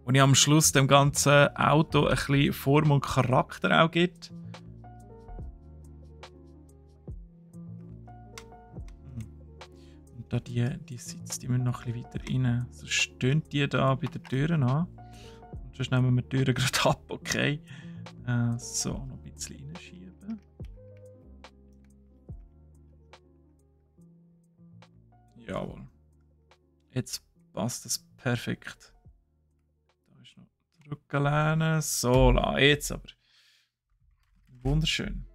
Und ich am Schluss dem ganzen Auto ein bisschen Form und Charakter auch gibt. Und da die Sitze, die müssen noch ein bisschen weiter rein. So stehen die da bei den Türen an. Und sonst nehmen wir die Türen gerade ab, okay. So, noch ein bisschen reinschieben. Jawohl. Jetzt passt das perfekt. Da ist noch die Rückenlehne. So, jetzt aber. Wunderschön.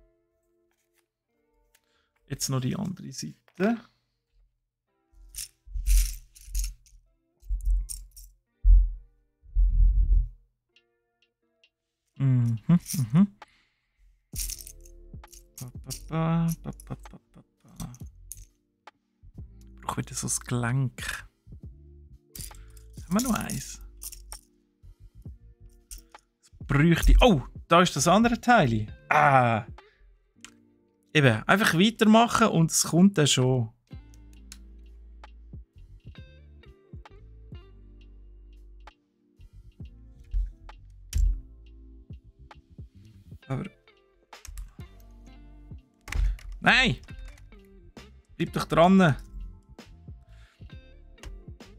Jetzt noch die andere Seite. Mhm, mhm. Ich brauche wieder so ein Gelenk. Haben wir noch eins? Das bräuchte. Oh, da ist das andere Teil. Ah. Eben, einfach weitermachen und es kommt dann schon. Aber... Nein! Bleib doch dran!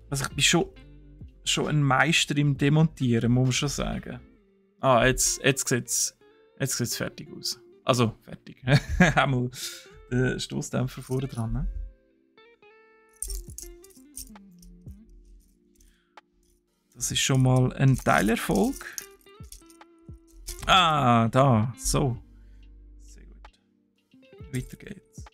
Also ich bin schon ein Meister im Demontieren, muss man schon sagen. Ah, jetzt sieht's fertig aus. Also, fertig. Einmal den Stoßdämpfer vorne dran. Ne? Das ist schon mal ein Teilerfolg. Ah, da, so. Sehr gut. Weiter geht's.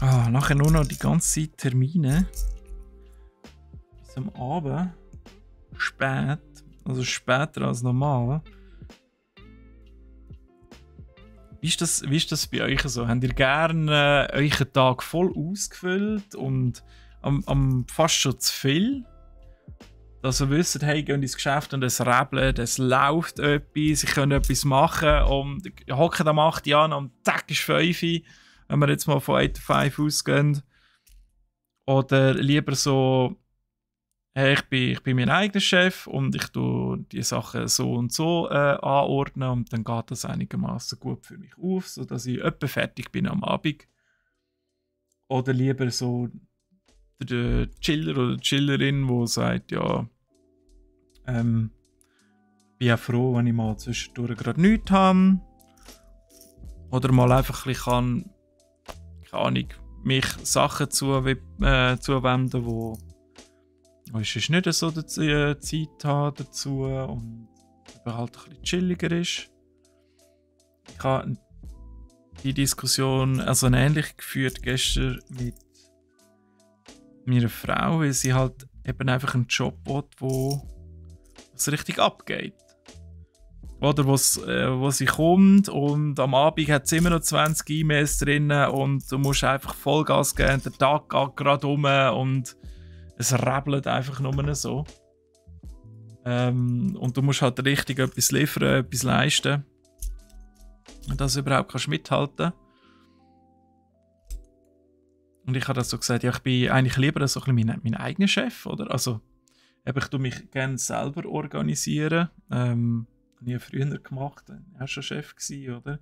Ah, nachher nur noch die ganze Zeit Termine. Bis am Abend. Spät. Also später als normal. Wie ist das bei euch so? Habt ihr gerne euren Tag voll ausgefüllt und am fast schon zu viel? Dass ihr wisst, hey, geht ins Geschäft und es rebelt, es läuft etwas, ich kann etwas machen und hocken am 8 Uhr an und zack ist 5 Uhr. Wenn wir jetzt mal von 8 to 5 ausgehen. Oder lieber so, hey, ich bin mein eigener Chef und ich tue die Sachen so und so anordnen und dann geht das einigermaßen gut für mich auf, sodass ich etwa fertig bin am Abend. Oder lieber so der Chiller oder die Chillerin, die sagt, ja, bin ja froh, wenn ich mal zwischendurch gerade nichts habe. Oder mal einfach ein bisschen keine Ahnung, mich Sachen zuwenden, wo ich nicht so die Zeit habe dazu und halt ein bisschen chilliger ist. Ich habe die Diskussion also ähnlich geführt gestern mit meiner Frau, weil sie halt eben einfach einen Job hat, wo es richtig abgeht. Oder wo sie kommt und am Abend hat sie immer noch 20 E-Mails drin und du musst einfach Vollgas geben, der Tag geht gerade um und es rebelt einfach nur so. Und du musst halt richtig etwas liefern, etwas leisten, dass du überhaupt kannst mithalten. Und ich habe das so gesagt, ja, ich bin eigentlich lieber so ein bisschen mein eigener Chef, oder? Also, ich tue mich gerne selber organisieren. Habe ich früher gemacht, ich war schon Chef gewesen, oder?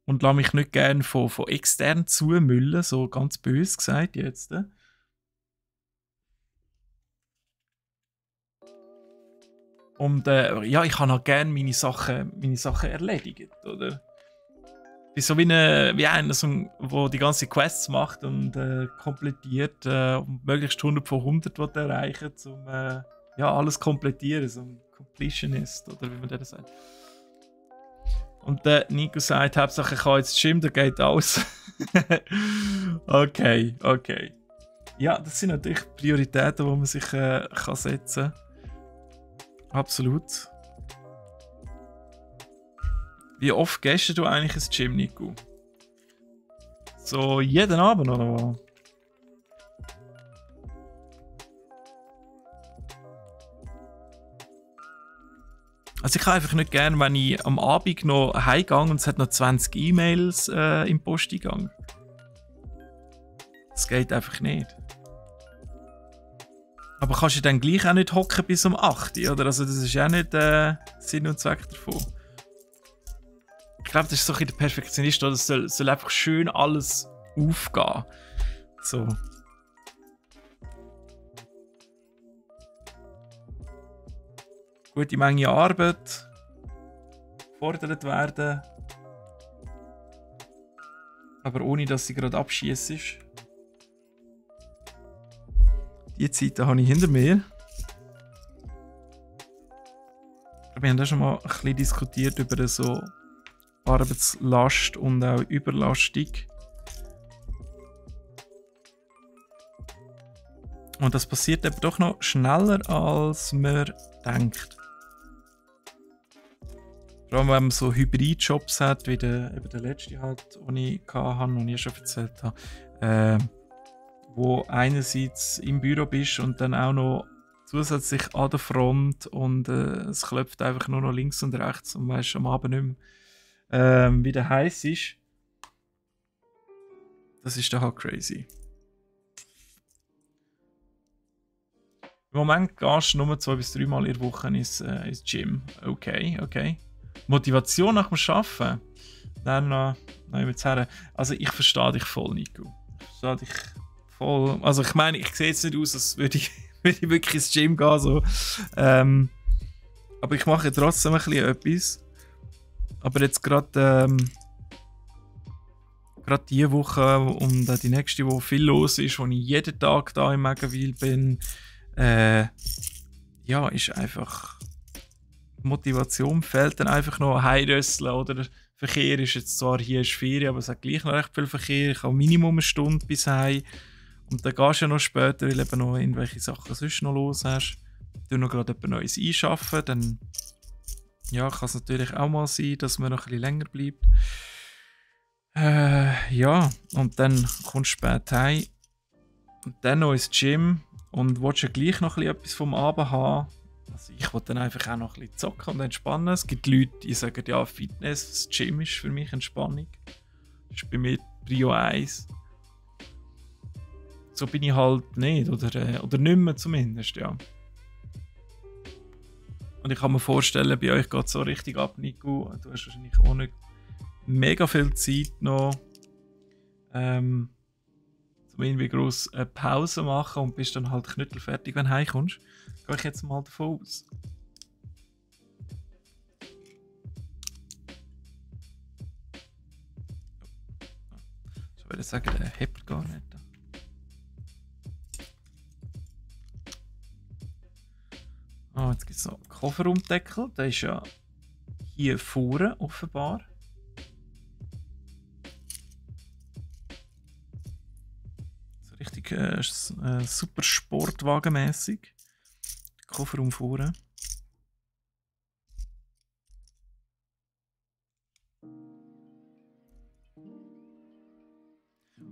Und lasse mich nicht gerne von extern zumüllen, so ganz böse gesagt jetzt. Und ja, ich habe auch gerne meine Sachen erledigt, oder? Ich bin so wie einer, der die ganze Quests macht und komplettiert und möglichst 100 von 100 erreichen, um ja, alles komplettieren, so ein Completionist, oder wie man das sagt. Und der Nico sagt, Hauptsache ich kann jetzt Gym, da geht alles. Okay. Ja, das sind natürlich Prioritäten, die man sich kann setzen kann. Absolut. Wie oft gehst du eigentlich ins Gym, Nico? So jeden Abend, oder was? Also ich habe einfach nicht gerne, wenn ich am Abend noch heimgehe und es hat noch 20 E-Mails im Posteingang. Das geht einfach nicht. Aber kannst du dann gleich auch nicht hocken bis um 8 Uhr, oder? Also das ist auch nicht Sinn und Zweck davon. Ich glaube, das ist so ein bisschen der Perfektionist, oder? Es soll einfach schön alles aufgehen. So. Gute Menge Arbeit gefordert werden, aber ohne dass sie gerade abschießt ist. Die Zeit habe ich hinter mir. Wir haben da schon mal ein bisschen diskutiert über so Arbeitslast und auch Überlastung. Und das passiert eben doch noch schneller, als man denkt. Vor allem, wenn man so Hybrid-Jobs hat, wie der letzte halt, den ich hatte und ich schon erzählt habe, wo einerseits im Büro bist und dann auch noch zusätzlich an der Front und es klopft einfach nur noch links und rechts und weißt am Abend nicht mehr, wie der heiß ist. Das ist dann halt crazy. Im Moment gehst du nur 2 bis 3 Mal in der Woche ins Gym. Okay, okay. Motivation nach dem Arbeiten? Dann noch mit her. Also ich verstehe dich voll, Nico. Ich verstehe dich voll. Also ich meine, ich sehe jetzt nicht aus, als würde ich, würde ich wirklich ins Gym gehen. So. Aber ich mache trotzdem ein bisschen etwas. Aber jetzt gerade diese Woche und die nächste, wo viel los ist, wo ich jeden Tag da in Meganwil bin, ja, ist einfach Motivation fehlt dann einfach noch heimrösseln oder Verkehr ist jetzt zwar hier ist Ferien, aber es hat gleich noch recht viel Verkehr. Ich habe Minimum eine Stunde bis heim und dann gehst du ja noch später, weil du eben noch irgendwelche Sachen sonst noch los hast. Du noch gerade etwas Neues einschaffen, dann ja, kann es natürlich auch mal sein, dass man noch ein bisschen länger bleibt. Ja, und dann kommst du spät heim und dann noch ins Gym und willst ja gleich noch ein bisschen etwas vom Abend haben. Also ich will dann einfach auch noch ein bisschen zocken und entspannen. Es gibt Leute, die sagen, ja, Fitness, das Gym ist für mich Entspannung. Das ist bei mir Prio 1. So bin ich halt nicht, oder nicht mehr zumindest, ja. Und ich kann mir vorstellen, bei euch geht es so richtig ab, Nico. Du hast wahrscheinlich auch nicht mega viel Zeit noch, um irgendwie gross eine Pause machen und bist dann halt knüttelfertig, wenn du heimkommst. Gehe ich jetzt mal davon aus. Ich würde sagen, der hebt gar nicht. Ah, jetzt gibt es noch einen Kofferraumdeckel. Der ist ja hier vorne offenbar. So richtig super sportwagenmäßig. Kofferraum vorne.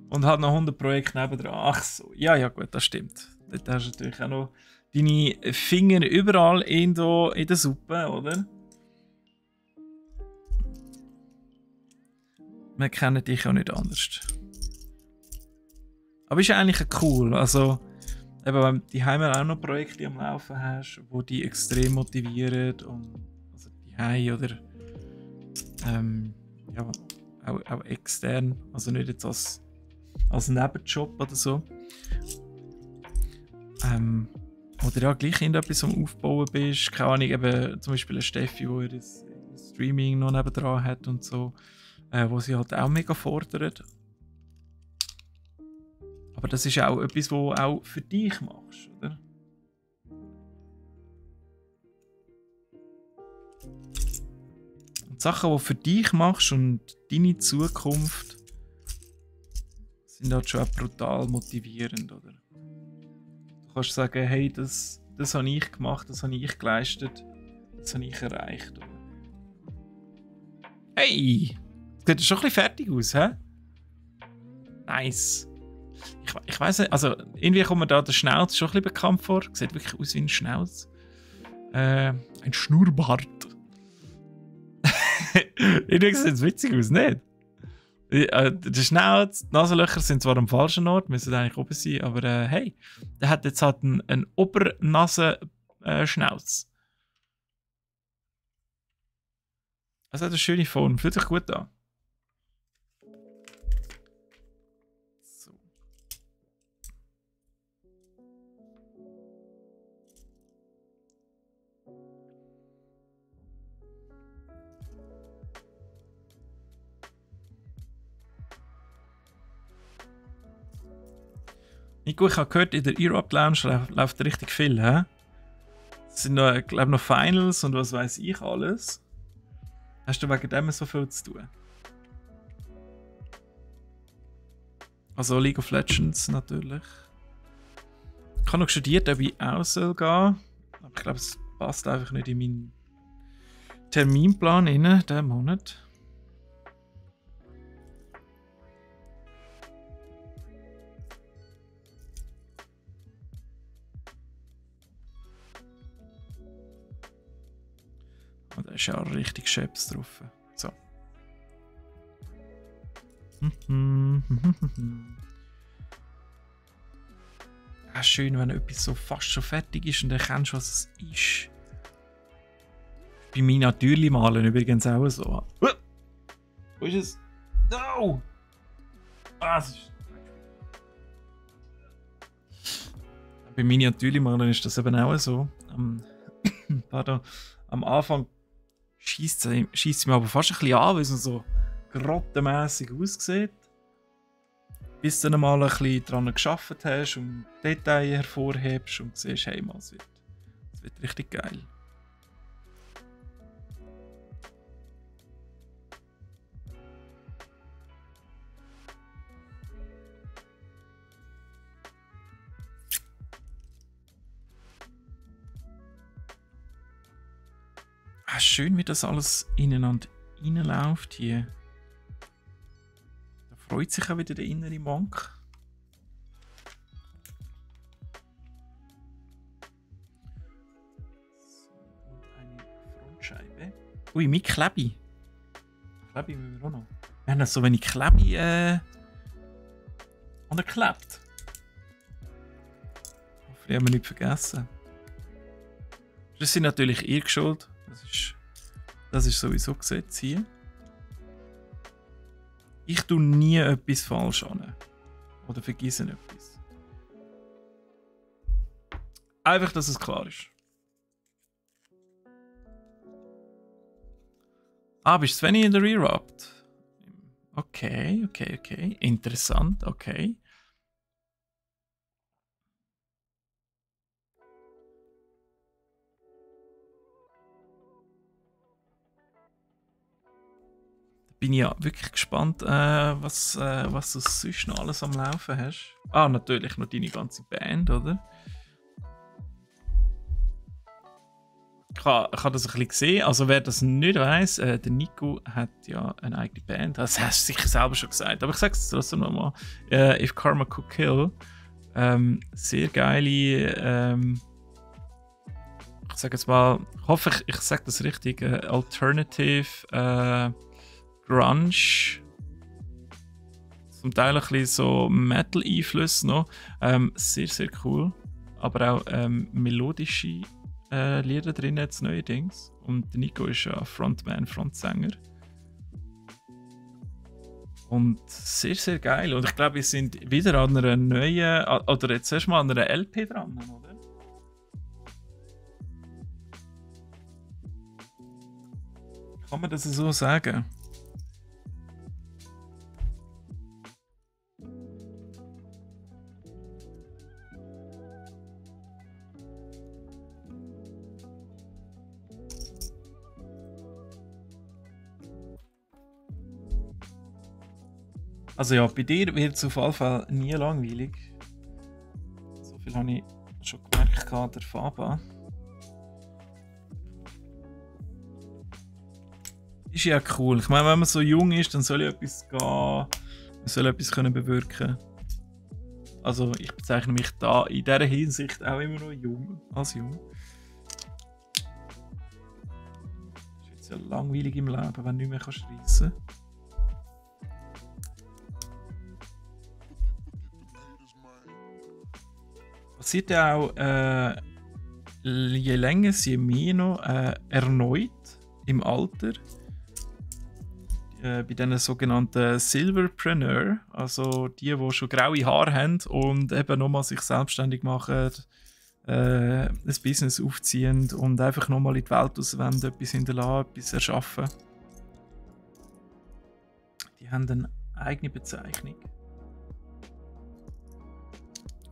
Und hat noch 100 Projekte nebendran. Ach so, ja, ja gut, das stimmt. Dort hast du natürlich auch noch deine Finger überall in der Suppe, oder? Wir kennen dich auch nicht anders. Aber ist eigentlich cool. Also, eben, wenn du daheim auch noch Projekte am Laufen hast, die dich extrem motivieren und also daheim oder ja, auch extern, also nicht jetzt als Nebenjob oder so. Oder ja, gleich irgendetwas am Aufbauen bist. Keine Ahnung, eben zum Beispiel eine Steffi, die das Streaming noch nebendran hat und so, wo sie halt auch mega fordert. Aber das ist auch etwas, was auch für dich machst, oder? Und Sachen, die für dich machst und deine Zukunft, sind halt schon auch brutal motivierend, oder? Du kannst sagen, hey, das habe ich gemacht, das habe ich geleistet, das habe ich erreicht, oder? Hey! Das sieht schon ein bisschen fertig aus, hä? Nice. Ich weiss nicht, also irgendwie kommt mir da der Schnauz schon ein bisschen bekannt vor. Sieht wirklich aus wie ein Schnauz. Ein Schnurrbart. Irgendwie sieht es witzig aus, nicht? Der Schnauz, die Nasenlöcher sind zwar am falschen Ort, müssen eigentlich oben sein, aber hey, der hat jetzt halt einen Obernasen-Schnauz. Das hat eine schöne Form, fühlt sich gut an. So. Nico, ich habe gehört, in der Europe Lounge läuft richtig viel, hä? Es sind noch, ich glaube, noch Finals und was weiß ich alles. Hast du wegen dem so viel zu tun? Also League of Legends natürlich. Ich habe noch studiert, ob ich auch soll gehen. Aber ich glaube, es passt einfach nicht in meinen Terminplan rein, diesen Monat. Und da ist ja auch richtig Scheps drauf. So. Ja, schön, wenn etwas so fast schon fertig ist und du erkennst, was es ist. Bei Miniatürli malen übrigens auch so. Wo ist es? No! Ah, es ist... Bei Miniatürli malen ist das eben auch so. Pardon. Am Anfang schießt es mir aber fast ein bisschen an, weil es so grottenmässig aussieht. Bis du dann mal ein bisschen daran gearbeitet hast und Details hervorhebst und siehst, hey, es wird richtig geil. Ah, schön, wie das alles ineinander reinläuft hier. Da freut sich auch wieder der innere Monk. So, und eine Frontscheibe. Ui, mit Klebi. Klebi müssen wir auch noch. Wir haben so wenig Klebi angeklebt. Hoffentlich haben wir nicht vergessen. Das sind natürlich ihr geschuld. Das ist sowieso Gesetz hier. Ich tue nie etwas falsch an. Oder vergesse etwas. Einfach, dass es klar ist. Ah, bist du Svenny in der Rerupt? Okay. Interessant, okay. Bin ich ja wirklich gespannt, was du sonst noch alles am Laufen hast. Ah, natürlich noch deine ganze Band, oder? Ich habe das ein bisschen gesehen. Also wer das nicht weiss, der Nico hat ja eine eigene Band. Das hast du sicher selber schon gesagt. Aber ich sage es trotzdem nochmal. If Karma Could Kill. Sehr geile... ich sage jetzt mal... Ich hoffe, ich sage das richtig. Alternative... Grunge, zum Teil ein bisschen so Metal-Einflüsse noch. Sehr, sehr cool. Aber auch melodische Lieder drin jetzt neuerdings. Und Nico ist ja Frontman, Frontsänger. Und sehr, sehr geil. Und ich glaube, wir sind wieder an einer neuen, oder jetzt erstmal an einer LP dran, oder? Kann man das so sagen? Also ja, bei dir wird es auf jeden Fall nie langweilig. So viel habe ich schon gemerkt an der Faba. Ist ja cool. Ich meine, wenn man so jung ist, dann soll ja etwas gehen. Man soll etwas können bewirken. Also ich bezeichne mich da in dieser Hinsicht auch immer noch jung. Als jung. Ist jetzt ja langweilig im Leben, wenn du nicht mehr reissen kannst. Passiert ja auch je länger, je mehr noch erneut im Alter. Bei diesen sogenannten Silverpreneur, also die schon graue Haare haben und eben nochmal sich selbstständig machen, ein Business aufziehen und einfach nochmal in die Welt rauswenden, etwas hinterlassen, etwas erschaffen. Die haben eine eigene Bezeichnung.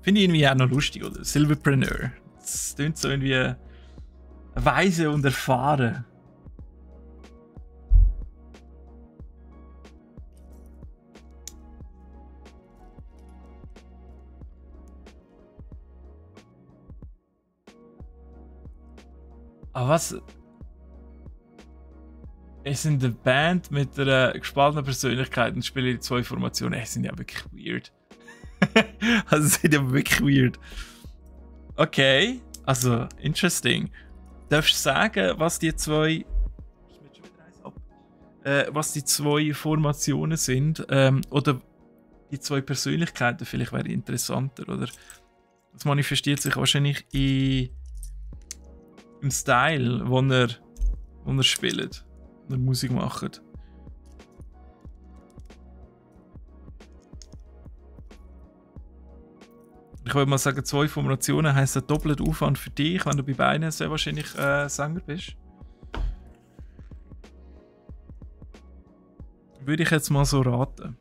Finde ich irgendwie auch noch lustig, oder? Silverpreneur. Das klingt so irgendwie weise und erfahren. Aber was? Es sind eine Band mit einer gespaltenen Persönlichkeit und spielen die zwei Formationen. Es sind ja wirklich weird. Also, es sind ja wirklich weird. Okay, also, interesting. Darfst du sagen, was die zwei. was die zwei Formationen sind. Oder die zwei Persönlichkeiten vielleicht wäre interessanter. Oder das manifestiert sich wahrscheinlich im Style, wo er spielt, wo er Musik macht. Ich würde mal sagen, 2 Formationen heisst ein doppelter Aufwand für dich, wenn du bei beiden sehr wahrscheinlich Sänger bist. Würde ich jetzt mal so raten.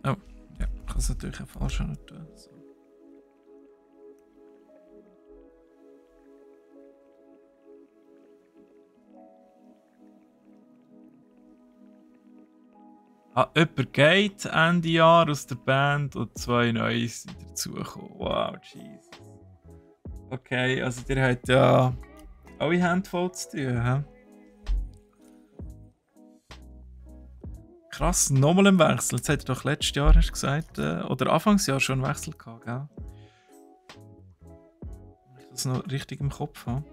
Oh, ja, ich kann es natürlich auch falsch nicht tun. So. Jemand geht Ende Jahr aus der Band und 2 neue sind dazugekommen. Wow, Jesus. Okay, also ihr habt ja alle Hände voll zu tun, hä? Krass, nochmal ein Wechsel. Jetzt hat er doch letztes Jahr, hast du gesagt, oder Anfangsjahr schon einen Wechsel gehabt, gell? Wenn ich das noch richtig im Kopf habe.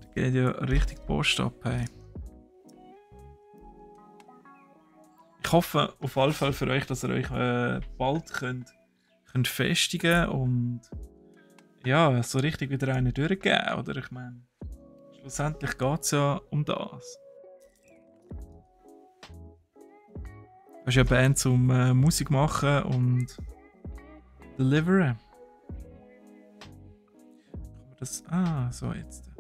Da geht ja richtig Post ab, hey. Ich hoffe auf alle Fälle für euch, dass ihr euch bald könnt festigen und ja, so richtig wieder einen durchgeben, oder? Ich meine, schlussendlich geht es ja um das. Du hast ja eine Band zum Musik machen und deliveren. Kann man das... Ah, so jetzt. Ja.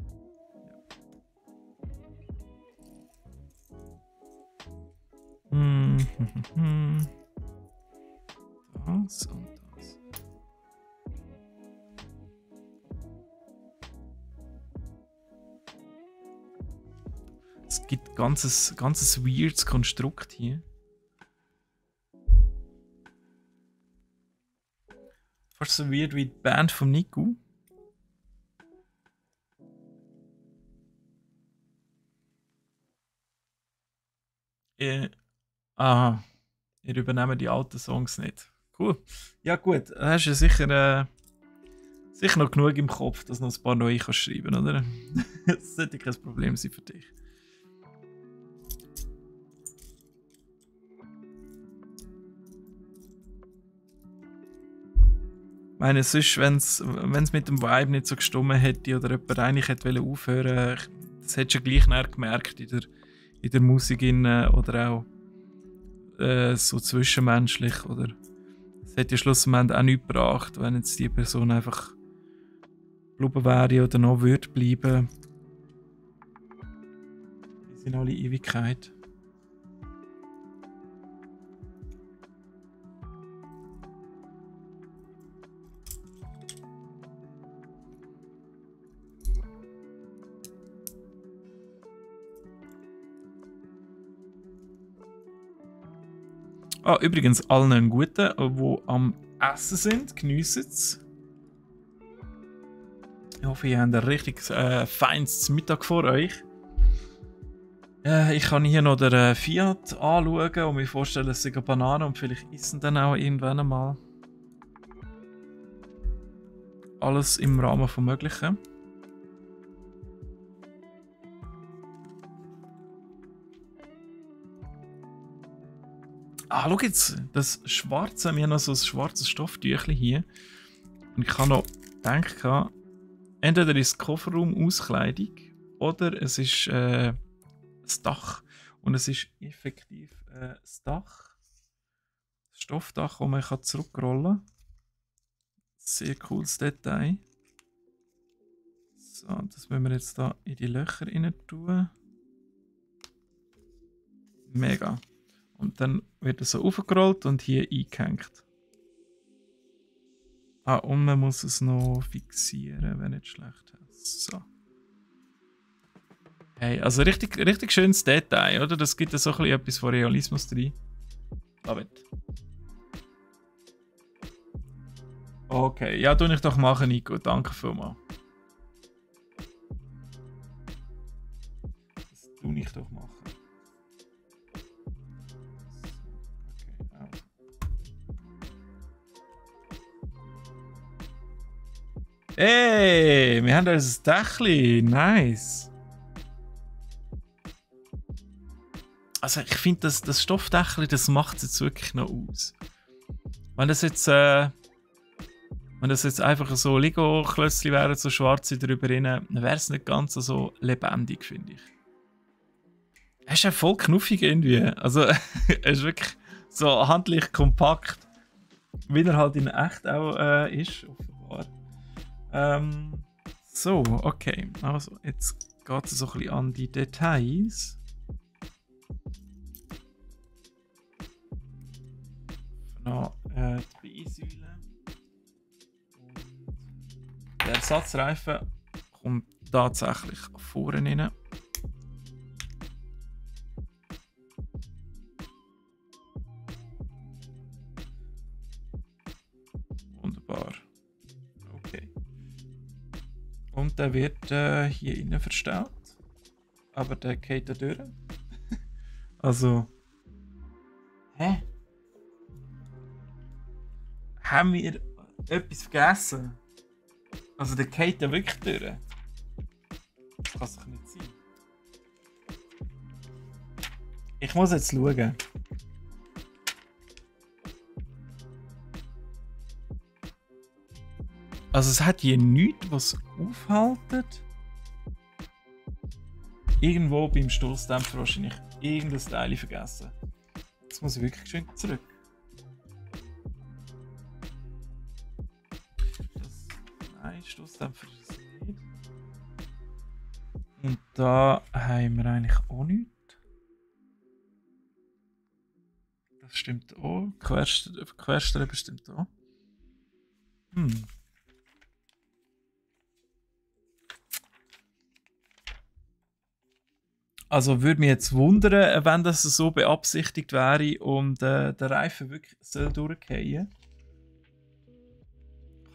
Das und das. Es gibt ein ganzes weirdes Konstrukt hier. Fast so weird wie die Band von Nico. Aha. Ihr übernehmt die alten Songs nicht. Cool. Ja gut, dann hast du ja sicher noch genug im Kopf, dass du noch ein paar neue kannst schreiben, oder? Das sollte kein Problem sein für dich. Ich meine, sonst, wenn es mit dem Vibe nicht so gestimmt hätte oder jemand eigentlich hätte aufhören, das hättest du ja gleich näher gemerkt in der Musik oder auch so zwischenmenschlich. Oder es hätte ja schlussendlich auch nichts gebracht, wenn jetzt die Person einfach geblieben wäre oder noch würde bleiben. Die sind alle Ewigkeit. Ah, übrigens allen einen guten, die am Essen sind. Geniessen es. Ich hoffe, ihr habt ein richtig feines Mittag vor euch. Ich kann hier noch den Fiat anschauen und mir vorstellen, es sind Bananen und vielleicht essen dann auch irgendwann einmal. Alles im Rahmen vom Möglichen. Ah, schau jetzt, das Schwarze, wir haben noch so ein schwarzes Stofftüchchen hier. Und ich habe noch gedacht, entweder ist es Kofferraum-Auskleidung oder es ist das Dach. Und es ist effektiv das Dach. Das Stoffdach, das man zurückrollen kann. Sehr cooles Detail. So, das wollen wir jetzt da in die Löcher rein tun. Mega. Und dann wird es so aufgerollt und hier eingehängt. Ah, und man muss es noch fixieren, wenn nicht schlecht ist. So. Hey, also richtig schönes Detail, oder? Das gibt ja so ein bisschen etwas von Realismus drin. Love it. Okay, ja, tu ich doch machen, Nico. Danke vielmals. Das tu ich doch machen. Okay, also. Hey, wir haben da ein Dächli. Nice. Also ich finde, das Stoffdächli, das macht es jetzt wirklich noch aus. Wenn das jetzt einfach so Lego-Klötzchen wären, so schwarze drüber rein, dann wäre es nicht ganz so lebendig, finde ich. Er ist ja voll knuffig irgendwie. Also er ist wirklich so handlich kompakt, wie er halt in echt auch ist, offenbar. So, okay. Also jetzt geht es so ein bisschen an die Details. Noch die Beinsäule. Der Ersatzreifen kommt tatsächlich vorne rein. Wunderbar. Okay. Und der wird hier innen verstaut. Aber der geht da durch. Also. Hä? Haben wir etwas vergessen? Also der geht ja wirklich durch. Das kann doch nicht sein. Ich muss jetzt schauen. Also es hat hier nichts, was aufhaltet. Irgendwo beim Stoßdämpfer wahrscheinlich irgendein Teil vergessen. Jetzt muss ich wirklich schön zurück. Nein, Stoßdämpfer ist es nicht. Und da haben wir eigentlich auch nichts. Das stimmt auch. Querstreben stimmt auch. Also würde mich jetzt wundern, wenn das so beabsichtigt wäre und der Reifen wirklich soll durchgehen.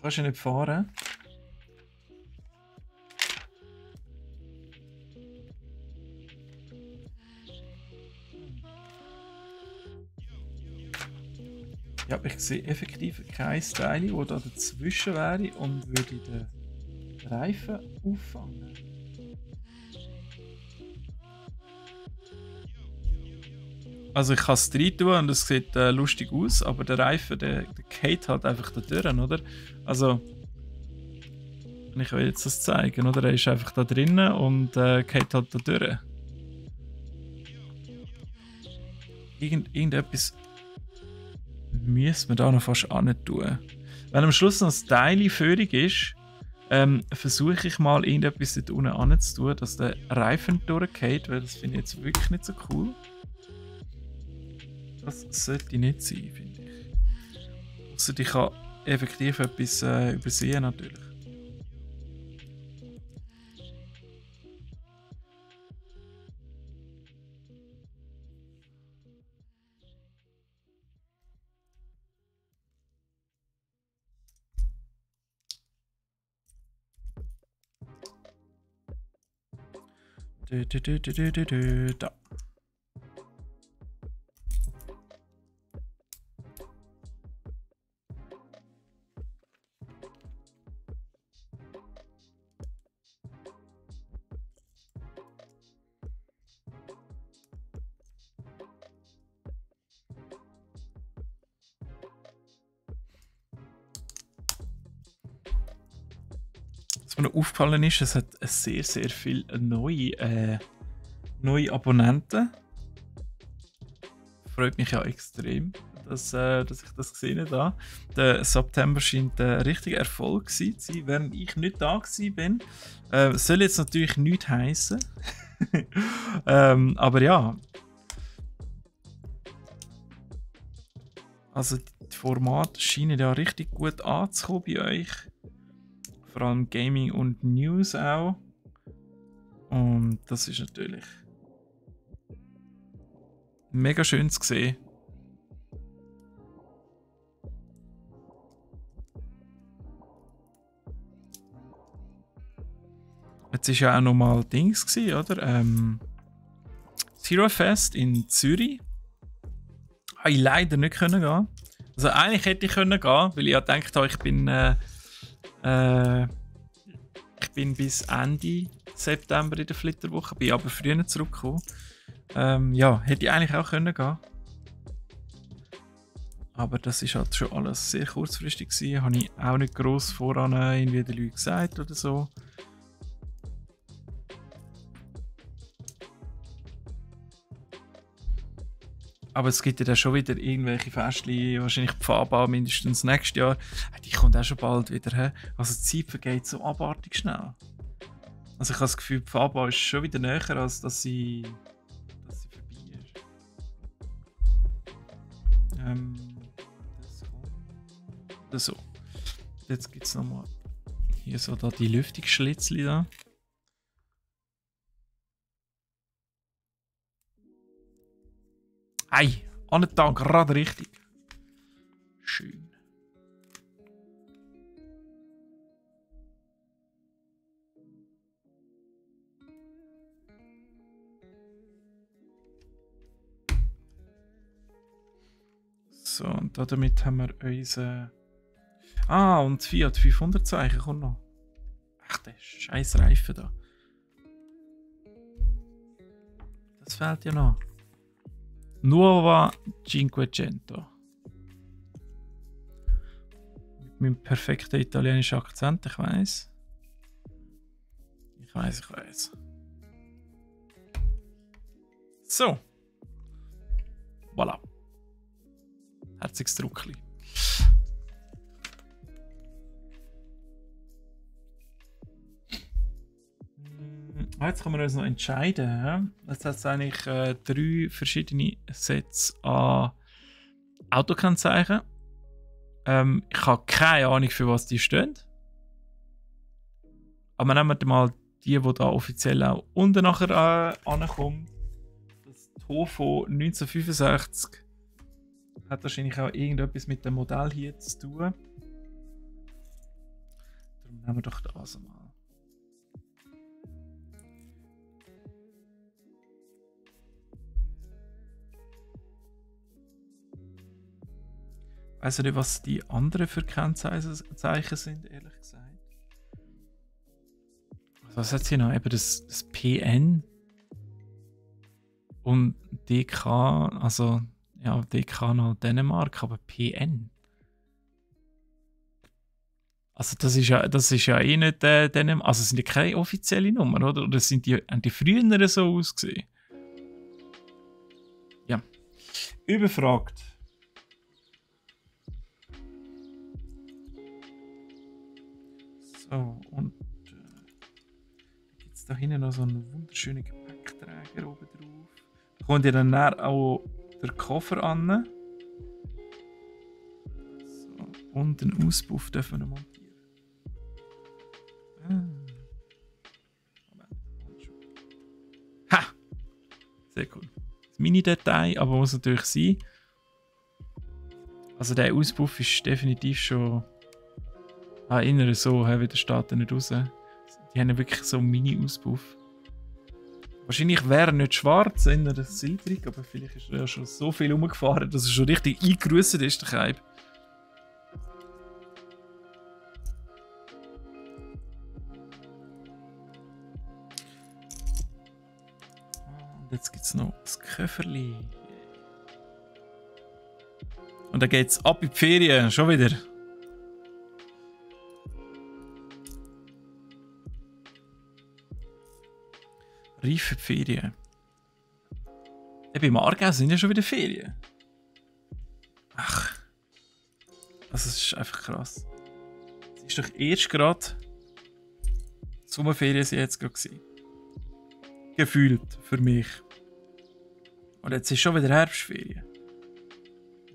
Kannst du nicht fahren. Ja, ich sehe effektiv kein Teil, das da dazwischen wäre und würde den Reifen auffangen. Also ich kann es rein tun und es sieht lustig aus, aber der Reifen, der geht halt einfach da durch, oder? Also, ich will jetzt das zeigen, oder? Er ist einfach da drinnen und geht halt da durch. Irgendetwas müssen wir da noch fast an tun. Wenn am Schluss noch das Teil führig ist, versuche ich mal irgendetwas dort unten anzutun, dass der Reifen durchgeht, weil das finde ich jetzt wirklich nicht so cool. Das sollte nicht sein, finde ich. Ausser ich kann effektiv etwas übersehen, natürlich. Da. Was mir noch aufgefallen ist, es hat sehr, sehr viele neue Abonnenten. Freut mich ja extrem, dass ich das gesehen habe. Der September scheint ein richtiger Erfolg zu sein, während ich nicht da bin. Soll jetzt natürlich nichts heissen. Aber ja. Also die Formate scheinen ja richtig gut anzukommen bei euch. Vor allem Gaming und News auch. Und das ist natürlich mega schön zu sehen. Jetzt war ja auch noch mal Dings gewesen, oder? Zero Fest in Zürich. Habe ich leider nicht können gehen. Also eigentlich hätte ich können gehen, weil ich ja gedacht habe, ich bin bis Ende September in der Flitterwoche, bin aber früher zurückgekommen. Ja, hätte ich eigentlich auch können gehen. Aber das ist halt schon alles sehr kurzfristig gewesen. Habe ich auch nicht gross voran irgendwie den Leuten gesagt oder so. Aber es gibt ja dann schon wieder irgendwelche Festchen, wahrscheinlich die Faba mindestens nächstes Jahr. Die kommt auch schon bald wieder. He? Also die Zeit vergeht so abartig schnell. Also ich habe das Gefühl, die Faba ist schon wieder näher, als dass sie vorbei ist. Das so. Jetzt gibt es nochmal hier so da die Lüftungsschlitzli da. Ei, an den Tag, gerade richtig. Schön. So, und damit haben wir unsere... Ah, und das Fiat 500 Zeichen kommt noch. Ach, der scheiß Reifen da. Das fehlt ja noch. Nuova Cinquecento. Mit meinem perfekten italienischen Akzent, ich weiß. Ich weiß. So. Voilà. Herziges Druckli. Jetzt können wir uns noch entscheiden. Jetzt hat es eigentlich 3 verschiedene Sets an Autokennzeichen. Ich habe keine Ahnung, für was die stehen. Aber nehmen wir mal die da offiziell auch unten nachher ankommen. Das Tofo 1965 hat wahrscheinlich auch irgendetwas mit dem Modell hier zu tun. Darum nehmen wir doch das mal. Ich weiß nicht, was die anderen für Kennzeichen sind, ehrlich gesagt. Was hat sie noch? Eben das PN und DK, also ja, DK noch Dänemark, aber PN. Also das ist ja eh nicht Dänemark, also sind ja keine offizielle Nummer, oder? Oder haben die früher so ausgesehen? Ja. Überfragt. So, und gibt es da hinten noch so einen wunderschönen Gepäckträger oben drauf. Da kommt ja dann auch der Koffer an. So, und den Auspuff dürfen wir noch montieren. Ha! Sehr cool. Das Mini-Detail, aber muss natürlich sein. Also der Auspuff ist definitiv schon... Innere so, wieder steht er nicht raus. Die haben wirklich so einen Mini-Auspuff. Wahrscheinlich wäre er nicht schwarz, eher silbrig, aber vielleicht ist er ja schon so viel umgefahren, dass er schon richtig eingerüstet ist, der Keib. Und jetzt gibt es noch das Köfferli. Und dann geht es ab in die Ferien, schon wieder. Reife Ferien. Bei Aargau sind ja schon wieder Ferien. Ach. Also es ist einfach krass. Es ist doch erst gerade Sommerferien sind jetzt gerade gewesen. Gefühlt für mich. Und jetzt ist schon wieder Herbstferien.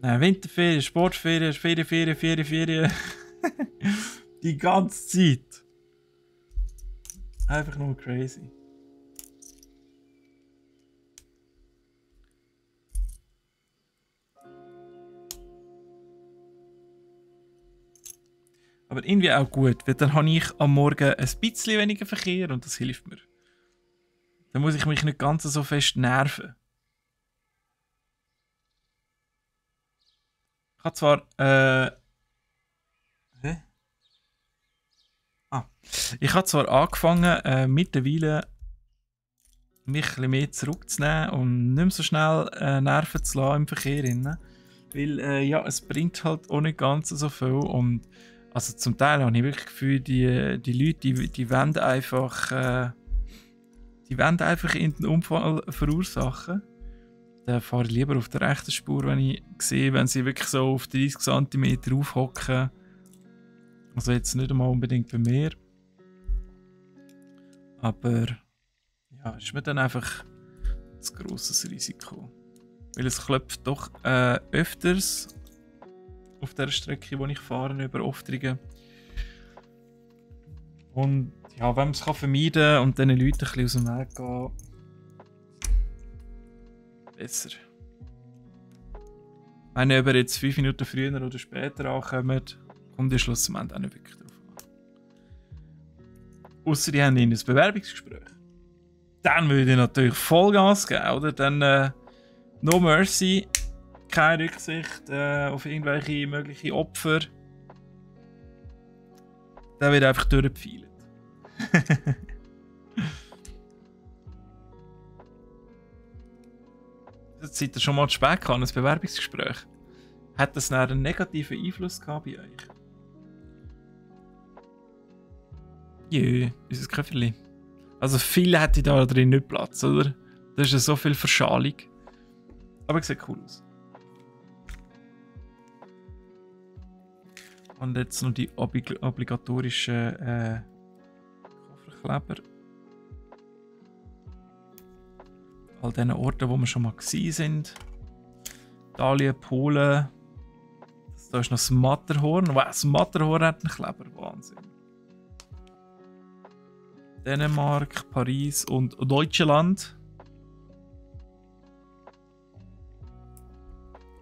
Nein, Winterferien, Sportferien, Ferien. Die ganze Zeit. Einfach nur crazy. Aber irgendwie auch gut, weil dann habe ich am Morgen ein bisschen weniger Verkehr und das hilft mir. Dann muss ich mich nicht ganz so fest nerven. Ich habe zwar, hä? Ah. Ich habe zwar angefangen, mittlerweile mich ein bisschen mehr zurückzunehmen und nicht mehr so schnell Nerven zu lassen im Verkehr. Weil, ja, es bringt halt auch nicht ganz so viel. Und also zum Teil habe ich wirklich das Gefühl, die Leute, die wollen einfach, irgendeinen Unfall verursachen. Dann fahre ich lieber auf der rechten Spur, wenn ich sehe, wenn sie wirklich so auf 30 cm aufhocken. Also jetzt nicht einmal unbedingt bei mir. Aber ja, ist mir dann einfach ein grosses Risiko. Weil es klopft doch öfters auf der Strecke, wo ich fahre, über Oftrigen. Und ja, wenn man es vermeiden kann und diesen Leuten ein bisschen aus dem Weg gehen, besser. Wenn ihr jetzt 5 Minuten früher oder später ankommt, kommt ihr schlussendlich auch nicht wirklich drauf an. Ausser die haben in ein Bewerbungsgespräch. Dann würde ich natürlich Vollgas geben, oder? Dann no mercy, keine Rücksicht auf irgendwelche möglichen Opfer. Dann wird einfach durchgepfeilt. Seid ihr schon mal zu spät gekommen, ein Bewerbungsgespräch? Hat das einen negativen Einfluss gehabt bei euch? Jö, unser Köfferli. Also viele hätten da drin nicht Platz, oder? Das ist ja so viel Verschalung. Aber es sieht cool aus. Und jetzt noch die obligatorischen Kofferkleber. All diesen Orten, wo wir schon mal gewesen sind. Italien, Polen. Da ist noch das Matterhorn. Wow, das Matterhorn hat einen Kleber. Wahnsinn. Dänemark, Paris und Deutschland.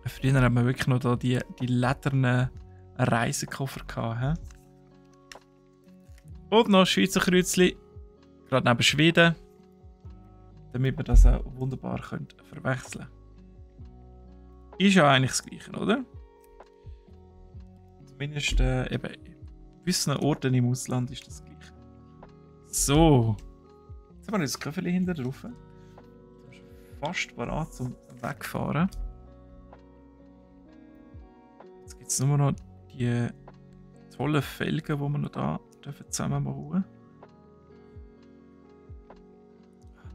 Früher hatten wir wirklich noch da die ledernen Reisekoffer gehabt. Und noch ein Schweizer Kreuzchen. Gerade neben Schweden. Damit wir das auch wunderbar verwechseln können. Ist ja eigentlich das Gleiche, oder? Zumindest eben in gewissen Orten im Ausland ist das Gleiche. So. Jetzt haben wir das Köfferli hinter drauf. Fast bereit zum Wegfahren. Jetzt gibt es nur noch die tollen Felgen, die wir noch da zusammen bauen.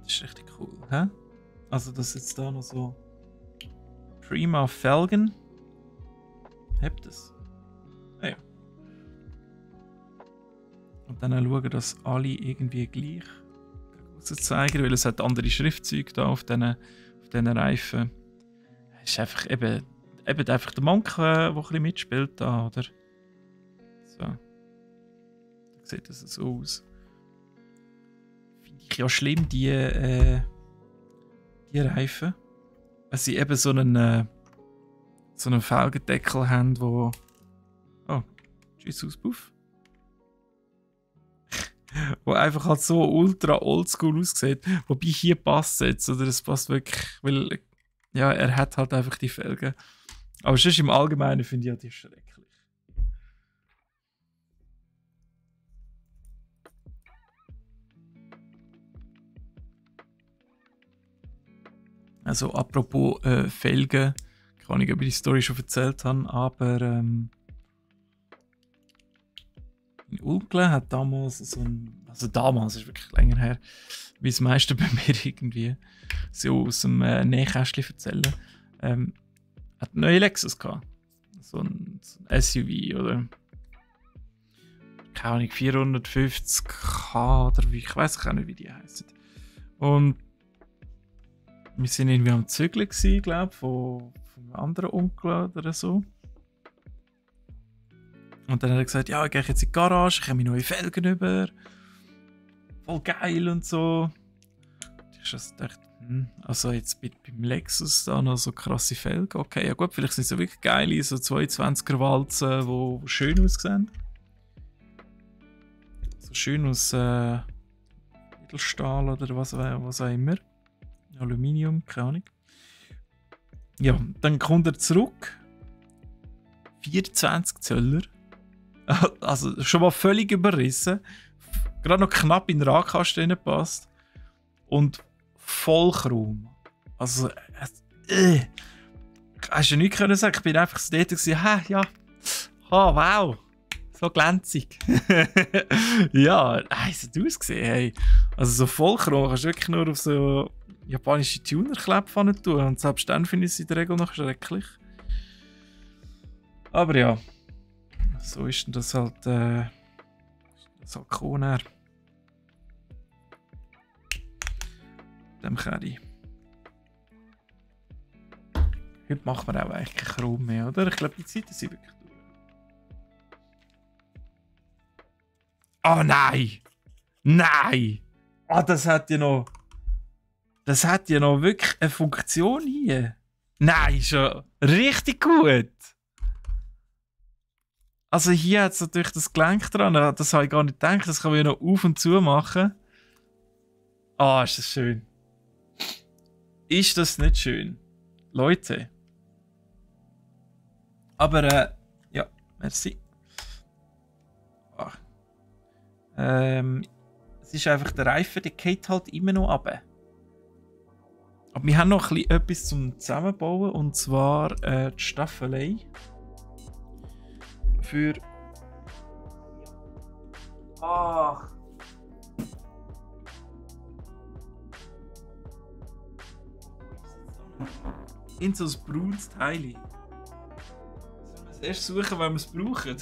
Das ist richtig cool, hä? Also, dass jetzt da noch so Prima Felgen. Habt es? Ah ja. Und dann schauen, dass alle irgendwie gleich zeigen, weil es hat andere Schriftzeuge da auf diesen Reifen. Es ist einfach eben einfach der Monk, der ein bisschen mitspielt da, oder? So. Da sieht das so aus. Finde ich ja schlimm, die Reifen. Weil sie eben so einen Felgendeckel haben, wo... Oh, tschüss, Auspuff. Wo einfach halt so ultra oldschool aussieht. Wobei hier passt es jetzt, oder es passt wirklich, weil ja, er hat halt einfach die Felgen. Aber sonst im Allgemeinen finde ich ja die schrecklich. Also apropos Felgen, ich weiß nicht, ob ich die Story schon erzählt habe, aber mein Onkel hat damals damals ist wirklich länger her, wie das meiste bei mir irgendwie so aus dem Nähkästchen erzählen, hat einen neuen Lexus gehabt. So ein SUV oder keine Ahnung, 450k oder wie, ich weiß auch nicht, wie die heißen. Und wir sind irgendwie am Zügeln gsi, glaube ich, von einem anderen Onkel oder so. Und dann hat er gesagt, ja, ich gehe jetzt in die Garage, ich habe meine neuen Felgen über. Voll geil und so. Und ich dachte, also jetzt beim Lexus da noch so krasse Felgen. Okay, ja gut, vielleicht sind sie wirklich geile, so 22er Walzen, die schön aussehen. So schön aus Edelstahl oder was auch immer. Aluminium, keine Ahnung. Ja, dann kommt er zurück. 24 Zöller. Also schon mal völlig überrissen. Gerade noch knapp in den Radkasten passt. Und voll Chrom. Also, hast du nichts können sagen. Ich bin einfach so dort gewesen, ja. Oh, wow. So glänzig. Ja, es hat ausgesehen, hey. Also so vollchrom kannst du wirklich nur auf so japanische Tuner-Klepfangen tun. Und selbst dann finde ich es in der Regel noch schrecklich. Aber ja, so ist denn das halt, gekommen. Dem Kerry. Heute machen wir auch eigentlich kein Chrom mehr, oder? Ich glaube, die Zeiten sind wirklich durch. Oh nein! Nein! Ah, das hat ja noch wirklich eine Funktion hier. Nein, schon richtig gut. Also hier hat es natürlich das Gelenk dran. Das habe ich gar nicht gedacht. Das kann man ja noch auf und zu machen. Ah, ist das schön. Ist das nicht schön? Leute. Aber, ja, merci. Ah. Es ist einfach der Reifen, der geht halt immer noch runter. Aber wir haben noch etwas zum Zusammenbauen, und zwar die Staffelei. Für... Ach! In so ein braunes Teil. Sollen wir es erst suchen, wenn wir es brauchen?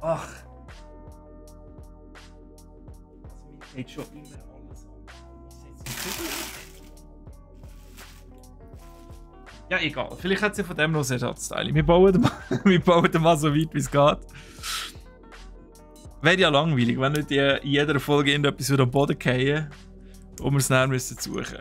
Ach. Also mir geht schon immer alles an. Ja, egal. Vielleicht hat sie von dem noch ein Ersatzteil. Wir bauen mal so weit, wie es geht. Wäre ja langweilig, wenn nicht in jeder Folge irgendetwas wieder am Boden fallen und wir es näher müssen suchen.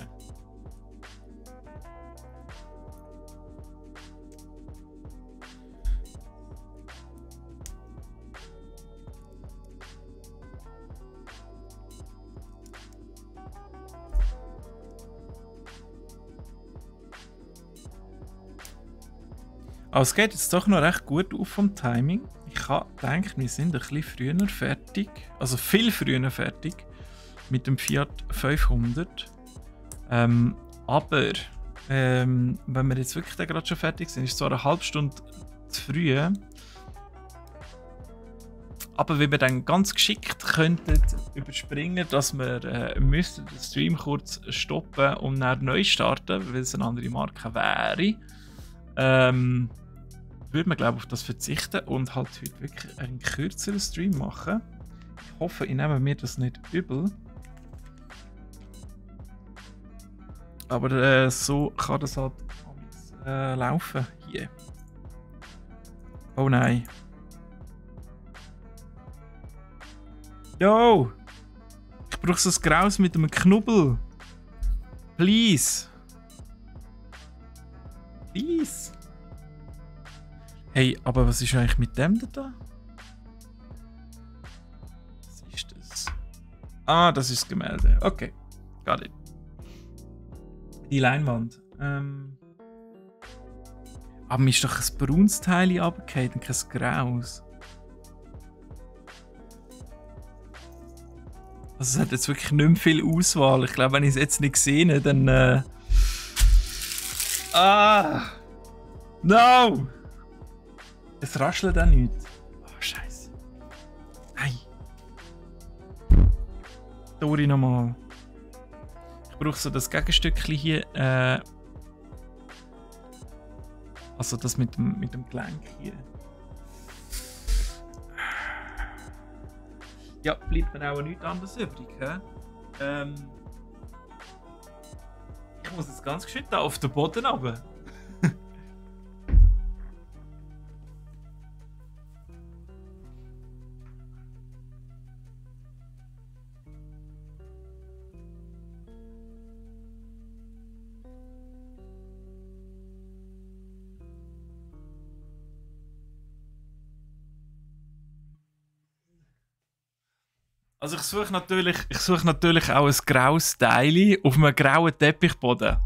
Aber es geht jetzt doch noch recht gut auf vom Timing. Ich habe gedacht, wir sind ein bisschen früher fertig. Also viel früher fertig. Mit dem Fiat 500. Aber wenn wir jetzt wirklich gerade schon fertig sind, ist es zwar eine halbe Stunde zu früh. Aber wenn wir dann ganz geschickt könnten überspringen, dass wir müssten den Stream kurz stoppen und dann neu starten, weil es eine andere Marke wäre, würde man, glaube ich, auf das verzichten und halt heute wirklich einen kürzeren Stream machen. Ich hoffe, ich nehme mir das nicht übel. Aber so kann das halt laufen hier. Oh nein. Yo! Ich brauche so ein Graus mit einem Knubbel. Please. Please. Hey, aber was ist eigentlich mit dem da? Was ist das? Ah, das ist das Gemälde. Okay. Got it. Die Leinwand. Aber mir ist doch ein braunes Teil runtergefallen und kein graues. Also es hat jetzt wirklich nicht mehr viel Auswahl. Ich glaube, wenn ich es jetzt nicht sehe, dann... No! Es raschelt auch nicht. Oh, Scheiße. Nein. Dori nochmal. Ich brauche so das Gegenstückchen hier. Also das mit dem Gelenk hier. Ja, bleibt mir auch nichts anderes übrig. Ich muss jetzt ganz geschwind da auf den Boden runter. Also ich suche natürlich auch ein graues Teil auf einem grauen Teppichboden.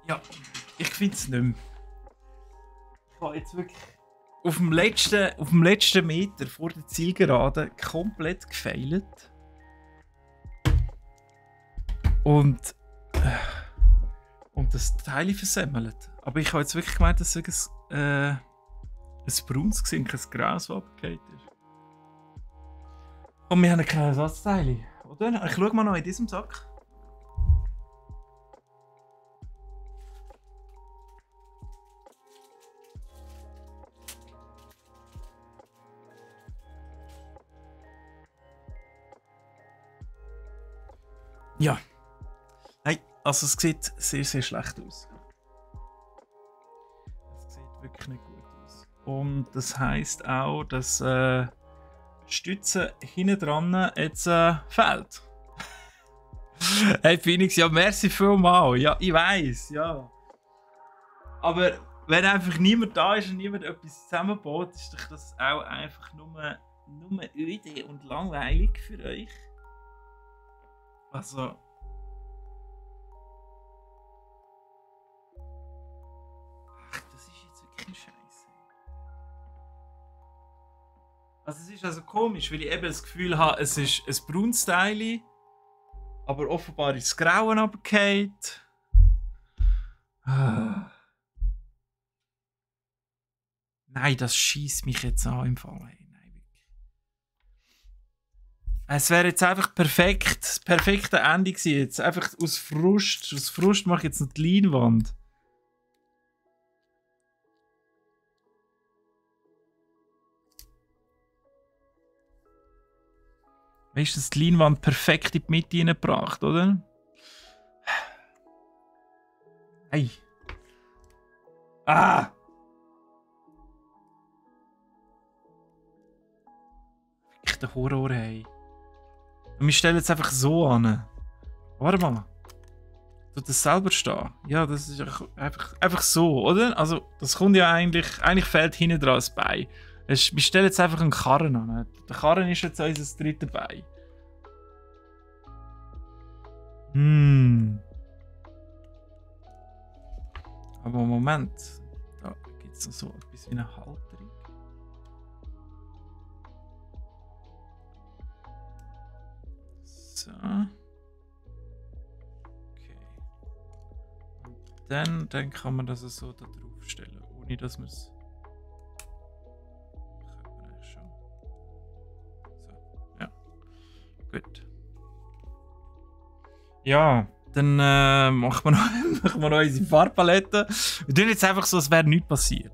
Ja, ich finde es nicht mehr. Ich habe jetzt wirklich auf dem letzten Meter vor der Zielgerade komplett gefailt. Und das Teil versemmelt. Aber ich habe jetzt wirklich gemeint, dass es ein braunes war, kein graues, das abgefallen ist. Und wir haben keine Ersatzteile, oder? Ich schaue mal noch in diesem Sack. Ja. Nein, also es sieht sehr, sehr schlecht aus. Es sieht wirklich nicht gut aus. Und das heisst auch, dass Stütze hinten dran jetzt fehlt. Hey Phoenix, ja merci vielmals. Ja, ich weiss, ja. Aber wenn einfach niemand da ist und niemand etwas zusammenbaut, ist doch das auch einfach nur öde und langweilig für euch. Also. Ach, das ist jetzt wirklich ein Scheiße. Also es ist also komisch, weil ich eben das Gefühl habe, es ist ein braunes Teil, aber offenbar ist das Grauen runtergefallen. Nein, das schießt mich jetzt an im Fall. Hey, nein, wirklich. Es wäre jetzt einfach perfekt, das perfekte Ende gewesen. Jetzt einfach aus Frust mache ich jetzt noch die Leinwand. Weißt du, die Leinwand perfekt in die Mitte reingebracht, oder? Hey. Ah! Wirklich der Horror, hey. Und wir stellen es einfach so an. Warte mal. Tut das selber stehen? Ja, das ist einfach so, oder? Also, das kommt ja eigentlich fehlt hinten dran das Bein. Wir stellen jetzt einfach einen Karren an. Der Karren ist jetzt unser drittes Bein. Aber Moment. Da gibt es noch so etwas wie eine Halterung. So. Okay. Und dann kann man das so da drauf stellen, ohne dass man es. Gut. Ja, dann machen wir noch unsere Farbpalette. Wir tun jetzt einfach so, als wäre nichts passiert.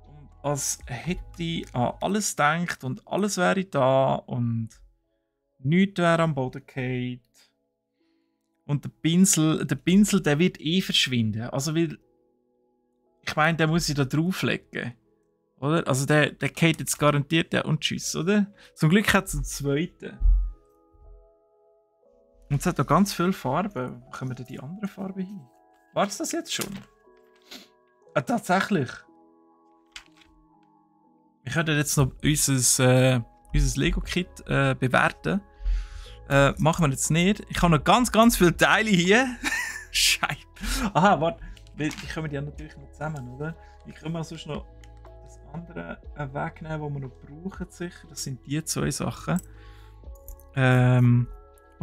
Und als hätte ich an alles gedacht und alles wäre da und nichts wäre am Boden gefallen. Und der Pinsel, der wird eh verschwinden. Also, weil ich meine, den muss ich da drauflegen. Oder? Also der geht jetzt garantiert ja und tschüss, oder? Zum Glück hat es einen zweiten. Und es hat auch ganz viele Farben. Wo kommen denn die anderen Farben hin? War es das jetzt schon? Ah, tatsächlich. Wir können jetzt noch unser Lego-Kit bewerten. Machen wir jetzt nicht. Ich habe noch ganz viele Teile hier. Scheiße. Aha, warte. Die kommen ja natürlich noch zusammen, oder? Ich kann mal sonst noch das andere wegnehmen, was wir noch brauchen, sicher. Das sind die zwei Sachen. Und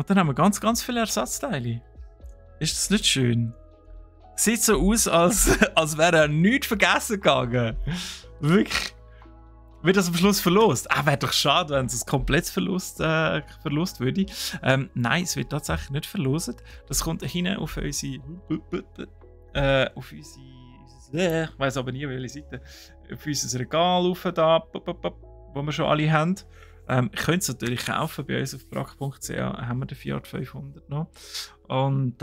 dann haben wir ganz viele Ersatzteile. Ist das nicht schön? Sieht so aus, als wäre nichts vergessen gegangen. Wirklich. Wird das am Schluss verlost? Wäre doch schade, wenn es ein komplettes Verlust würde. Nein, es wird tatsächlich nicht verlost. Das kommt hinten auf unsere. Ich weiß aber nie, welche Seite. Auf unser Regal rauf, da, wo wir schon alle haben. Ihr könnt es natürlich kaufen bei uns auf brack.ch. Haben wir den Fiat 500 noch. Und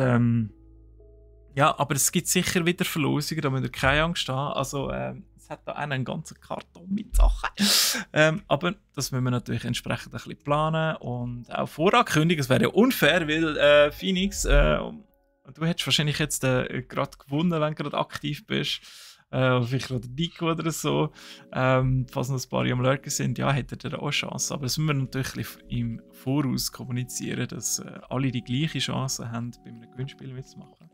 ja, aber es gibt sicher wieder Verlosungen, da müsst ihr keine Angst haben. Also, es hat da einen ganzen Karton mit Sachen. Aber das müssen wir natürlich entsprechend ein bisschen planen und auch vorankündigen. Es wäre ja unfair, weil Phoenix, du hättest wahrscheinlich jetzt gerade gewonnen, wenn du gerade aktiv bist. Oder vielleicht gerade Nico oder so. Falls noch ein paar am Lurken sind, ja, hättet ihr auch eine Chance. Aber das müssen wir natürlich im Voraus kommunizieren, dass alle die gleiche Chance haben, bei einem Gewinnspiel mitzumachen.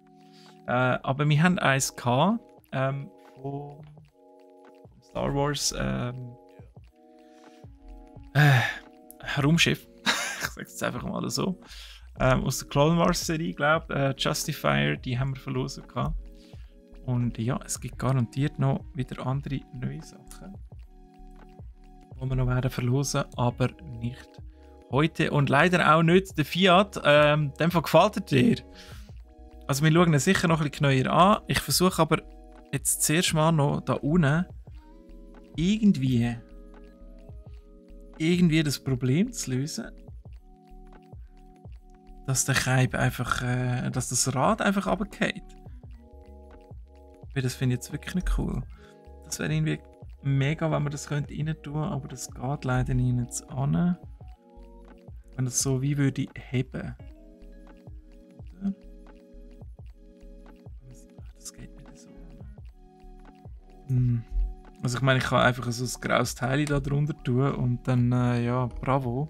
Aber wir haben eins gehabt, von Star Wars Raumschiff. Ich sage es einfach mal so. Aus der Clone Wars Serie, glaube ich. Justifier, die haben wir verlosen gehabt. Und ja, es gibt garantiert noch wieder andere neue Sachen, die wir noch werden verlosen, aber nicht heute. Und leider auch nicht der Fiat. Dem gefällt er dir. Also wir schauen ihn sicher noch ein bisschen genauer an. Ich versuche aber jetzt zuerst mal noch da unten irgendwie das Problem zu lösen, dass der Keib einfach, dass das Rad einfach runterfällt. Weil das finde ich jetzt wirklich nicht cool. Das wäre irgendwie mega, wenn man das rein tun könnte, aber das geht leider nicht an. Wenn das so wie würde heben. Das geht nicht so. Also ich meine, ich kann einfach so ein graues Teil da drunter tun und dann, ja, bravo.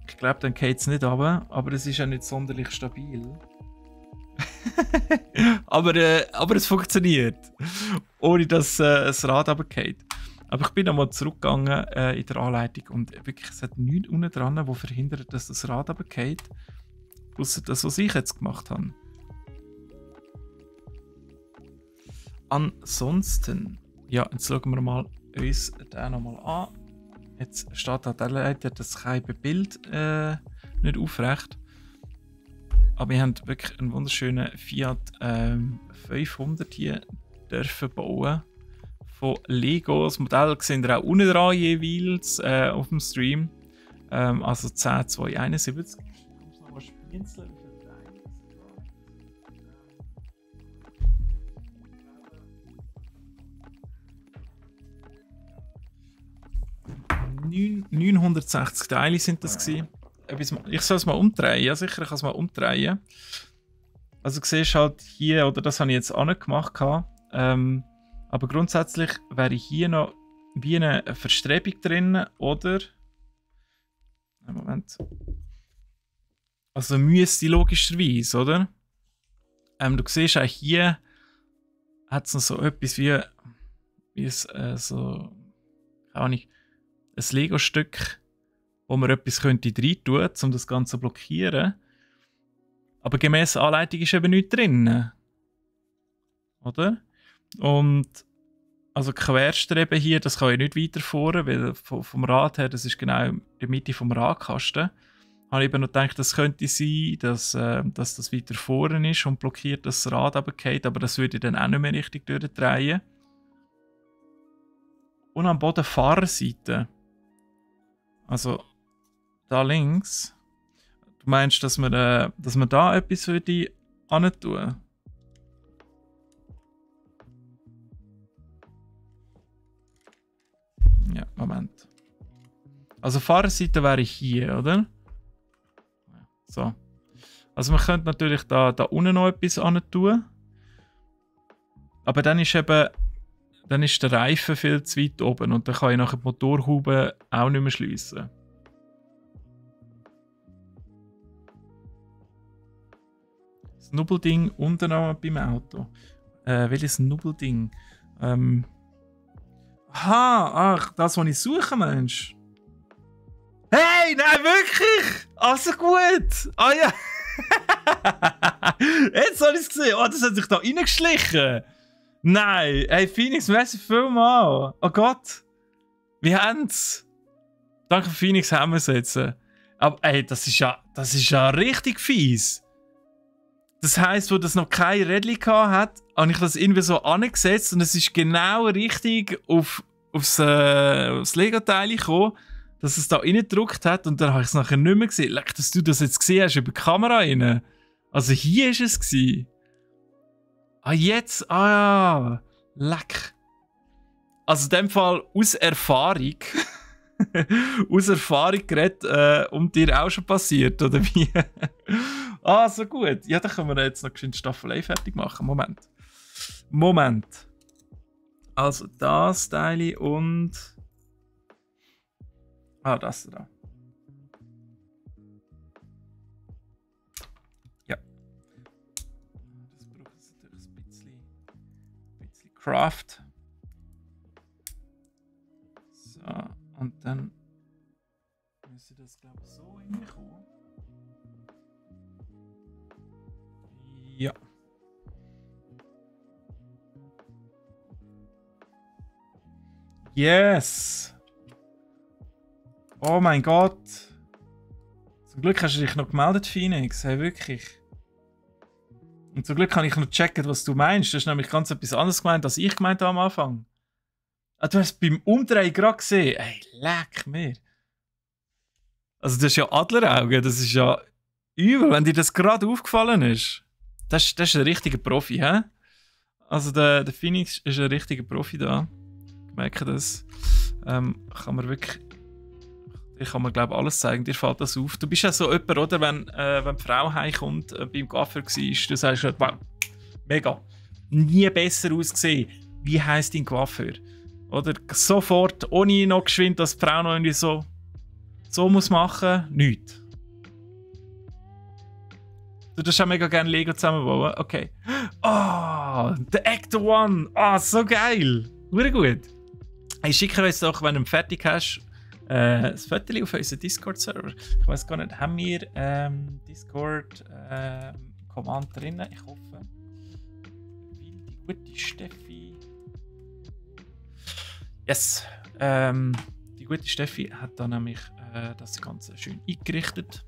Ich glaube, dann geht es nicht runter, aber es ist ja nicht sonderlich stabil. aber es funktioniert. Ohne dass das Rad runterfällt. Aber ich bin nochmal zurückgegangen in der Anleitung und wirklich, es hat nichts unten dran, das verhindert, dass das Rad runterfällt. Außer das, was ich jetzt gemacht habe. Ansonsten, ja, jetzt schauen wir mal uns den nochmal an. Jetzt steht da, der leider das Bild nicht aufrecht. Aber wir haben wirklich einen wunderschönen Fiat 500 hier dürfen bauen. Von Lego. Das Modell sehen wir auch unten dran jeweils auf dem Stream. Also 10271. Ich muss noch mal spielen. Wie 960 Teile sind das gewesen. Ich soll es mal umdrehen, ja sicher, ich kann es mal umdrehen. Also du siehst halt hier, oder das habe ich jetzt auch nicht gemacht. Aber grundsätzlich wäre hier noch wie eine Verstrebung drin, oder? Moment. Also müsste logischerweise, oder? Du siehst auch hier hat es noch so etwas wie so, keine Ahnung, ein Lego-Stück, wo man etwas könnte rein tun, um das Ganze zu blockieren. Aber gemäß Anleitung ist eben nichts drin. Oder? Und also Querstreben hier, das kann ich nicht weiterfahren, weil vom Rad her, das ist genau in der Mitte vom Radkasten. Habe ich eben noch gedacht, das könnte sein, dass das weiter vorne ist und blockiert, dass das Rad runterfällt, aber das würde dann auch nicht mehr richtig durchdrehen. Und am Boden Fahrerseite. Also da links. Du meinst, dass man da etwas würde tun? Ja, Moment. Also Fahrerseite wäre hier, oder? So. Also man könnte natürlich da unten noch etwas tun. Aber dann ist der Reifen viel zu weit oben und dann kann ich nachher die Motorhaube auch nicht mehr schliessen. Das Nubbelding unten noch beim Auto. Welches Nubbelding? Ach, das, was ich suche, Mensch. Hey, nein, wirklich? Also gut. Ah ja. Jetzt habe ich es gesehen. Oh, das hat sich da reingeschlichen. Nein. Hey, Phoenix, merci vielmals. Oh Gott. Wir haben es. Danke, Phoenix, haben wir es jetzt. Aber ey, das ist ja richtig fies. Das heisst, wo das noch kein Rädchen hat, habe ich das irgendwie so angesetzt und es ist genau richtig aufs Lego-Teil gekommen, dass es da reingedrückt hat und dann habe ich es nachher nicht mehr gesehen. Leck, dass du das jetzt gesehen hast über die Kamera rein. Also hier war es gewesen. Ah, jetzt? Ah ja. Leck. Also in dem Fall aus Erfahrung. Aus Erfahrung geredet und dir auch schon passiert, oder wie? Ah, so gut. Ja, dann können wir jetzt noch geschwind Staffel 1 fertig machen. Moment. Also das Teil und... Ah, das da. Ja. Das braucht jetzt natürlich ein bisschen Craft. So, und dann müsste das, glaube ich, so hinkommen. Ja. Yes! Oh mein Gott! Zum Glück hast du dich noch gemeldet, Phoenix. Hey, wirklich. Und zum Glück habe ich noch gecheckt, was du meinst. Du hast nämlich ganz etwas anderes gemeint, als ich gemeint habe am Anfang. Ah, du hast es beim Umdrehen gerade gesehen. Ey, leck mir. Also das ist ja Adlerauge. Das ist ja übel, wenn dir das gerade aufgefallen ist. Das ist ein richtiger Profi, hä? Also der Phoenix ist ein richtiger Profi da. Ich merke das. Kann man wirklich... Ich kann mir, glaube ich, alles zeigen. Dir fällt das auf. Du bist ja so jemand, oder? Wenn die Frau heimkommt, beim Gaffer war, du sagst, wow, mega. Nie besser ausgesehen. Wie heisst dein Coiffeur? Oder sofort, ohne noch geschwind, dass die Frau noch irgendwie so muss machen. Nichts. Du darfst auch mega gerne Lego zusammenbauen. Okay. Oh, The Actor One. Oh, so geil. Sehr gut. Hey, schicke uns doch, wenn du ihn fertig hast, das Foto auf unseren Discord-Server. Ich weiß gar nicht, haben wir Discord-Command drin? Ich hoffe. Die gute Steffi. Yes. Die gute Steffi hat da nämlich das Ganze schön eingerichtet.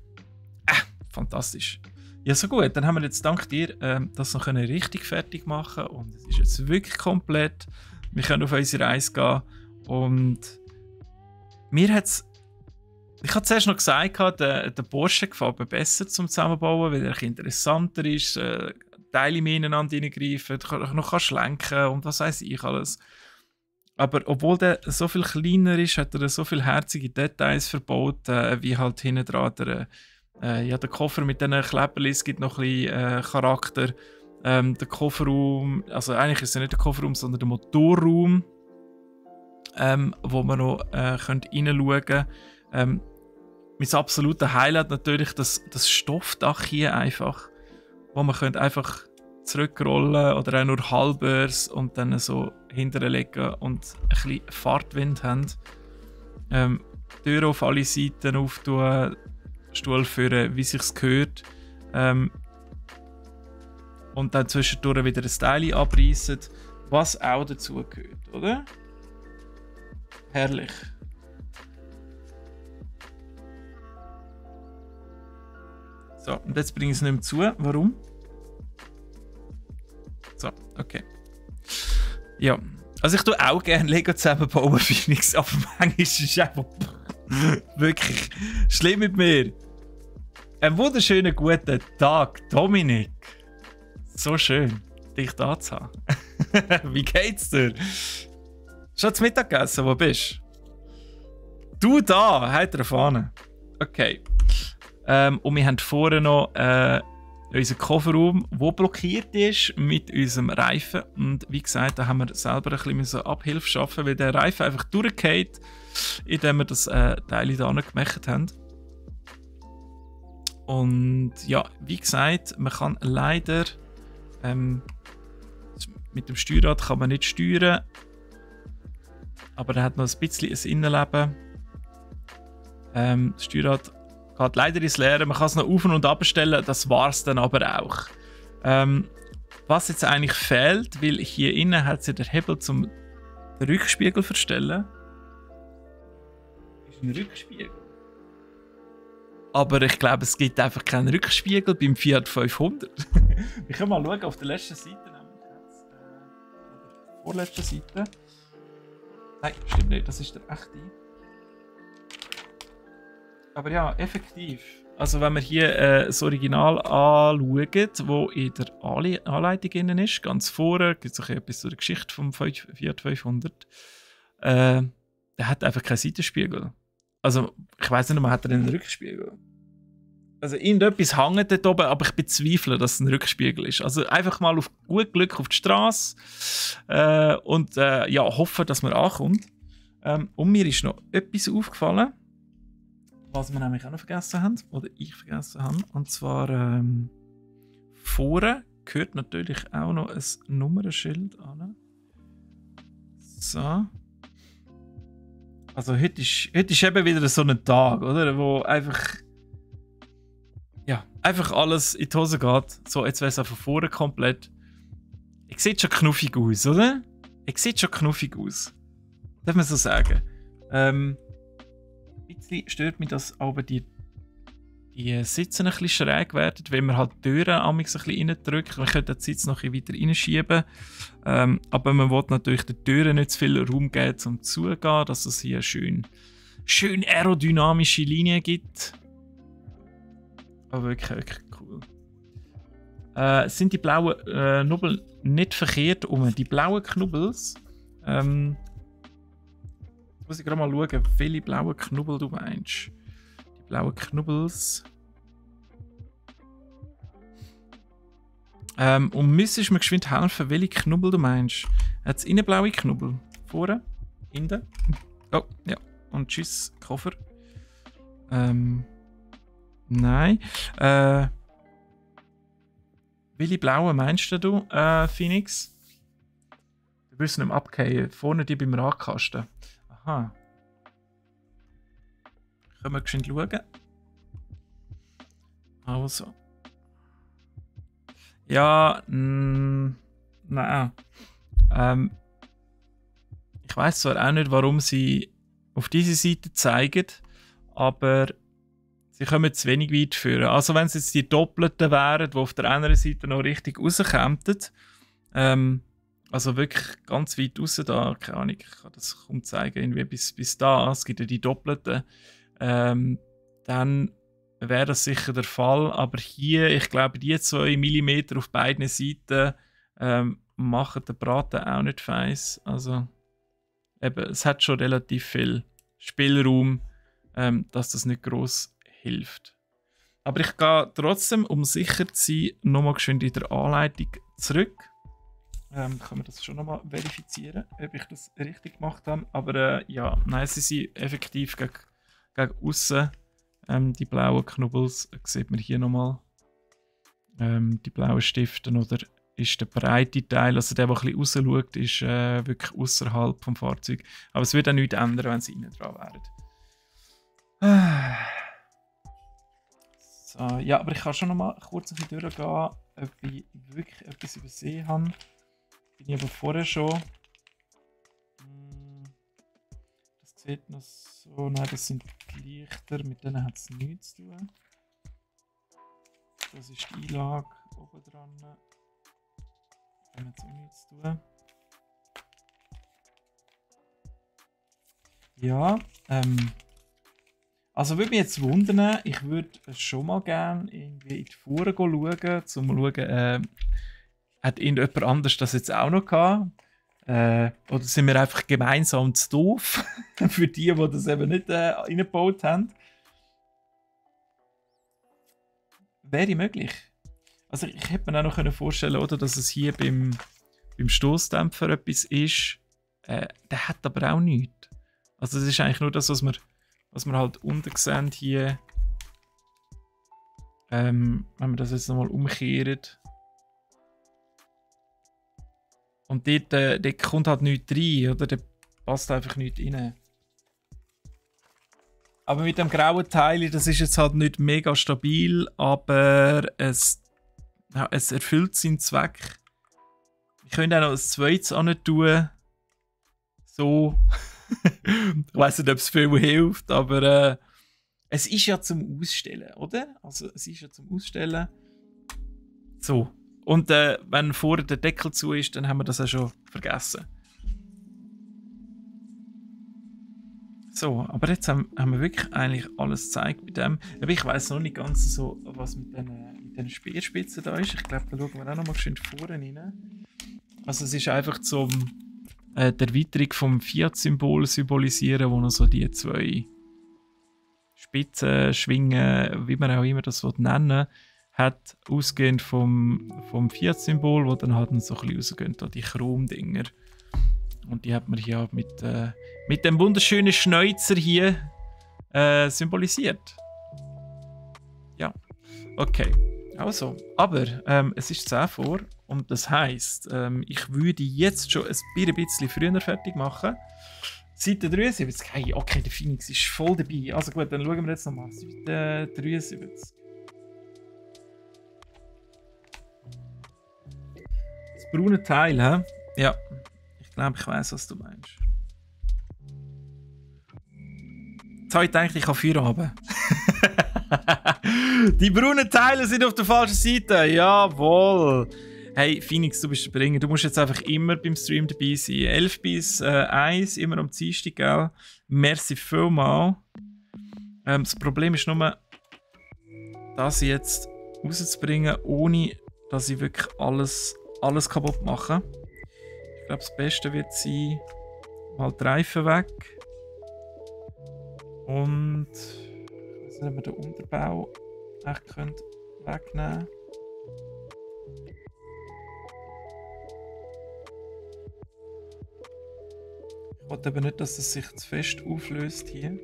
Fantastisch. Ja, so gut. Dann haben wir jetzt dank dir das noch richtig fertig machen und es ist jetzt wirklich komplett. Wir können auf unsere Reise gehen und mir hat's... Ich habe zuerst noch gesagt, der Porsche gefällt mir besser zum Zusammenbauen, weil er interessanter ist, Teile mehr ineinander reingreifen, noch kann schlenken und was weiß ich alles. Aber obwohl der so viel kleiner ist, hat er so viele herzige Details verbaut, wie halt hinten dran der Koffer mit diesen Kleberlis gibt noch ein bisschen Charakter. Der Kofferraum, also eigentlich ist es nicht der Kofferraum, sondern der Motorraum, wo man noch reinschauen kann. Mein absolutes Highlight natürlich das Stoffdach hier einfach, wo man einfach zurückrollen oder auch nur halbers und dann so hinterlegen und ein bisschen Fahrtwind haben. Türen auf alle Seiten auftun, Stuhl führen, wie sich's gehört. Und dann zwischendurch wieder ein Teil abreißen, was auch dazu gehört, oder? Herrlich. So, und jetzt bringe ich es nicht mehr zu. Warum? So, okay. Ja, also ich tue auch gerne Lego zusammenbauen, Phoenix, aber manchmal ist es einfach wirklich schlimm mit mir. Einen wunderschönen guten Tag, Dominik. So schön, dich da zu haben. Wie geht's dir? Schon zu Mittag gegessen, wo bist du? Da, hat er erfahren. Okay. Und wir haben vorne noch unseren Kofferraum, der blockiert ist mit unserem Reifen. Und wie gesagt, da haben wir selber ein bisschen Abhilfe schaffen, weil der Reifen einfach durchgeht, indem wir das Teil hier gemacht haben. Und ja, wie gesagt, man kann leider mit dem Steuerrad kann man nicht steuern, aber er hat noch ein bisschen ein Innenleben. Das Steuerrad geht leider ins Leere. Man kann es noch auf- und abstellen, das war es dann aber auch. Was jetzt eigentlich fehlt, weil hier innen hat sie den Hebel zum Rückspiegel verstellen. Ist ein Rückspiegel. Aber ich glaube, es gibt einfach keinen Rückspiegel beim Fiat 500. Wir können mal schauen, auf der letzten Seite nämlich jetzt, oder vorletzten Seite. Nein, stimmt nicht, das ist der echte. Aber ja, effektiv. Also wenn wir hier das Original anschauen, wo in der Anleitung innen ist, ganz vorne, gibt es auch etwas zu der Geschichte vom Fiat 500, der hat einfach keinen Seitenspiegel. Also ich weiß nicht, man hat einen Rückspiegel. Also irgendetwas hängt dort oben, aber ich bezweifle, dass es ein Rückspiegel ist. Also einfach mal auf gut Glück auf die Straße und ja, hoffen, dass man ankommt. Und mir ist noch etwas aufgefallen, was wir nämlich auch noch vergessen haben, oder ich vergessen habe. Und zwar vorne gehört natürlich auch noch ein Nummernschild an. So. Also heute ist eben wieder so ein Tag, oder? Wo einfach alles in die Hose geht. So, jetzt wäre es auch von vorne komplett. Ich sieht schon knuffig aus, oder? Ich sieht schon knuffig aus. Darf man so sagen. Ein bisschen stört mich, dass aber die Sitze ein bisschen schräg werden, wenn man halt die Türen ein bisschen reindrückt. Man könnte den Sitz noch ein bisschen weiter reinschieben. Aber man will natürlich den Türen nicht zu viel Raum geben, um zuzugehen, dass es hier schön aerodynamische Linien gibt. Aber wirklich cool. Sind die blauen Knubbel nicht verkehrt um? Die blauen Knubbels. Muss ich gerade mal schauen, welche blauen Knubbel du meinst. Die blauen Knubbels. Und müsstest mir geschwind helfen, welche Knubbel du meinst. Hat es innen blaue Knubbel? Vorne? Innen? Oh, ja. Und tschüss, Koffer. Nein. Welche blauen meinst du, Phoenix? Du wirst nicht mehr abgehen. Vorne die beim Radkasten. Aha. Können wir geschwind schauen? Also. Ja, nein. Ich weiß zwar auch nicht, warum sie auf diese Seite zeigen, aber sie kommen zu wenig weit führen. Also wenn es jetzt die Doppelten wären, die auf der anderen Seite noch richtig rauskämen, also wirklich ganz weit raus da, keine Ahnung, ich kann das kaum zeigen, irgendwie bis da, es gibt ja die Doppelten, dann wäre das sicher der Fall. Aber hier, ich glaube, die 2 mm auf beiden Seiten machen den Braten auch nicht feiss. Also eben, es hat schon relativ viel Spielraum, dass das nicht gross hilft. Aber ich gehe trotzdem, um sicher zu sein, nochmal geschwind in der Anleitung zurück. Kann man das schon nochmal verifizieren, ob ich das richtig gemacht habe. Aber ja, nein, sie sind effektiv gegen aussen. Die blauen Knubbels sieht man hier nochmal. Die blauen Stifte oder ist der breite Teil, also der ein bisschen raus schaut, ist wirklich außerhalb vom Fahrzeug. Aber es wird auch nichts ändern, wenn sie innen dran wären. So, ja, aber ich kann schon nochmal kurz ein bisschen durchgehen, ob ich wirklich etwas übersehen habe. Bin ich aber vorher schon. Das sieht noch so. Nein, das sind die Lichter, mit denen hat es nichts zu tun. Das ist die Einlage oben dran. Damit hat es auch nichts zu tun. Ja, also würde mich jetzt wundern, ich würde schon mal gerne irgendwie in die Fuhre schauen, um zu schauen, hat irgendjemand anders das jetzt auch noch gehabt? Oder sind wir einfach gemeinsam zu doof für die das eben nicht reingebaut haben? Wäre möglich. Also ich hätte mir auch noch vorstellen können, oder, dass es hier beim Stoßdämpfer etwas ist. Der hat aber auch nichts. Also das ist eigentlich nur das, was wir halt unten sehen hier. Wenn wir das jetzt nochmal umkehren. Und dort kommt halt nichts rein, oder? Da passt einfach nichts rein. Aber mit dem grauen Teil, das ist jetzt halt nicht mega stabil, aber es erfüllt seinen Zweck. Ich könnte auch noch ein zweites tun. So. Ich weiss nicht, ob es viel hilft, aber es ist ja zum Ausstellen, oder? Also es ist ja zum Ausstellen. So. Und wenn vorher der Deckel zu ist, dann haben wir das auch schon vergessen. So, aber jetzt haben wir wirklich eigentlich alles gezeigt bei dem. Aber ich weiss noch nicht ganz so, was mit den Speerspitzen da ist. Ich glaube, da schauen wir auch noch mal schön vorne rein. Also es ist einfach zum die Erweiterung vom Fiat-Symbol symbolisieren, wo noch so die zwei Spitzen, Schwingen, wie man auch immer das nennen hat, ausgehend vom Fiat-Symbol, wo dann halt so ein bisschen rausgehen, da die Chrom-Dinger. Und die hat man hier mit dem wunderschönen Schnäuzer hier symbolisiert. Ja, okay. Also, aber es ist 10 vor und das heisst, ich würde jetzt schon ein bisschen früher fertig machen. Seite 73. Hey, okay, der Phoenix ist voll dabei. Also gut, dann schauen wir jetzt nochmal. Seite 73. Das braune Teil, hä? Ja. Ich glaube, ich weiss, was du meinst. Jetzt habe ich gedacht, ich kann Feuer haben. Die braunen Teile sind auf der falschen Seite. Jawohl. Hey, Phoenix, du bist der Bringer. Du musst jetzt einfach immer beim Stream dabei sein. 11 bis 1, immer am Dienstag, gell? Merci vielmals. Das Problem ist nur, das jetzt rauszubringen, ohne dass ich wirklich alles kaputt mache. Ich glaube, das Beste wird sein, mal die Reifen weg. Und ich weiß nicht, ob wir den Unterbau echt wegnehmen können. Ich wollte aber nicht, dass es sich zu fest auflöst hier.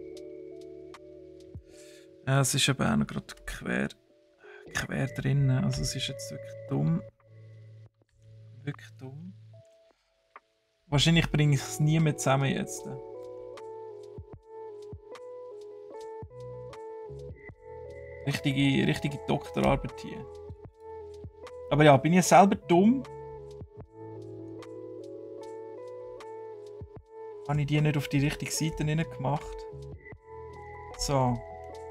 Ja, es ist aber auch noch gerade quer drin. Also es ist jetzt wirklich dumm. Wirklich dumm. Wahrscheinlich bringe ich es nie mehr zusammen jetzt. Richtige Doktorarbeit hier. Aber ja, bin ich selber dumm? Habe ich die nicht auf die richtige Seite gemacht? So.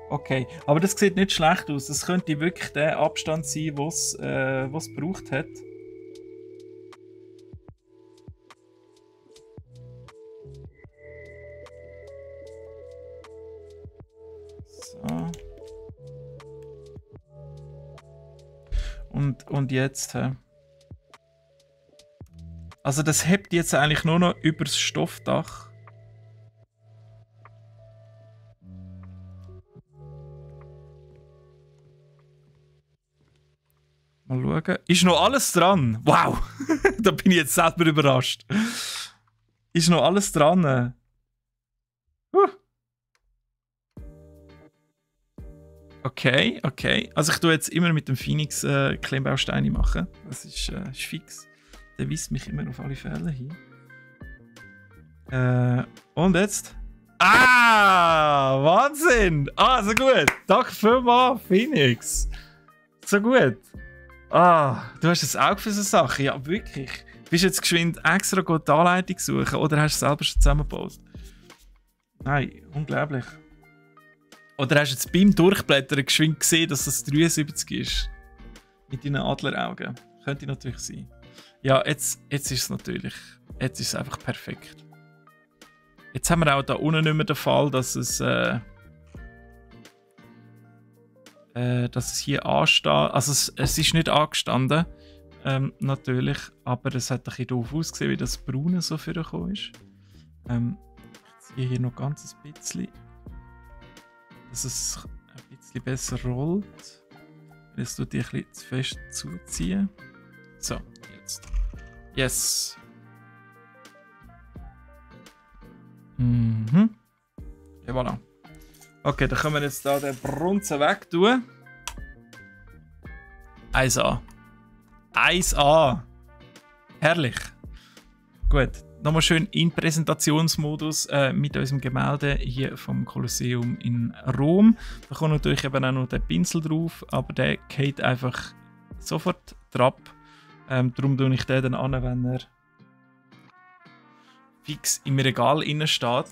Okay. Aber das sieht nicht schlecht aus. Das könnte wirklich der Abstand sein, was es gebraucht hat. So. Und jetzt, also das hebt jetzt eigentlich nur noch über das Stoffdach. Mal schauen. Ist noch alles dran? Wow! Da bin ich jetzt selber überrascht. Ist noch alles dran? Okay, okay. Also ich tue jetzt immer mit dem Phoenix Klemmbausteine machen. Das ist fix. Der weist mich immer auf alle Fälle hin. Und jetzt? Ah! Wahnsinn! Ah, so gut! Danke vielmals, Phoenix! So gut! Ah, du hast ein Auge für so Sachen. Ja, wirklich. Bist du jetzt geschwind extra die Anleitung suchen oder hast du selber schon zusammengebaut? Nein, unglaublich. Oder hast du jetzt beim Durchblättern geschwind gesehen, dass das 73 ist? Mit deinen Adleraugen. Könnte natürlich sein. Ja, jetzt ist es natürlich. Jetzt ist es einfach perfekt. Jetzt haben wir auch da unten nicht mehr den Fall, dass es hier ansteht. Also es ist nicht angestanden, natürlich, aber es hat ein bisschen doof ausgesehen, wie das Braune so vorgekommen ist. Ich ziehe hier noch ganz ein bisschen, dass es ein bisschen besser rollt. Jetzt tut die ein bisschen zu fest zuziehen. So, jetzt. Yes. Mhm. Ja, voilà. Okay, dann können wir jetzt da den Brunzen weg tun. 1A. 1A. Herrlich. gut. Nochmal schön in Präsentationsmodus mit unserem Gemälde hier vom Kolosseum in Rom. Da kommt natürlich eben auch noch der Pinsel drauf, aber der geht einfach sofort drauf. Darum tue ich den dann an, wenn er fix im Regal innen steht.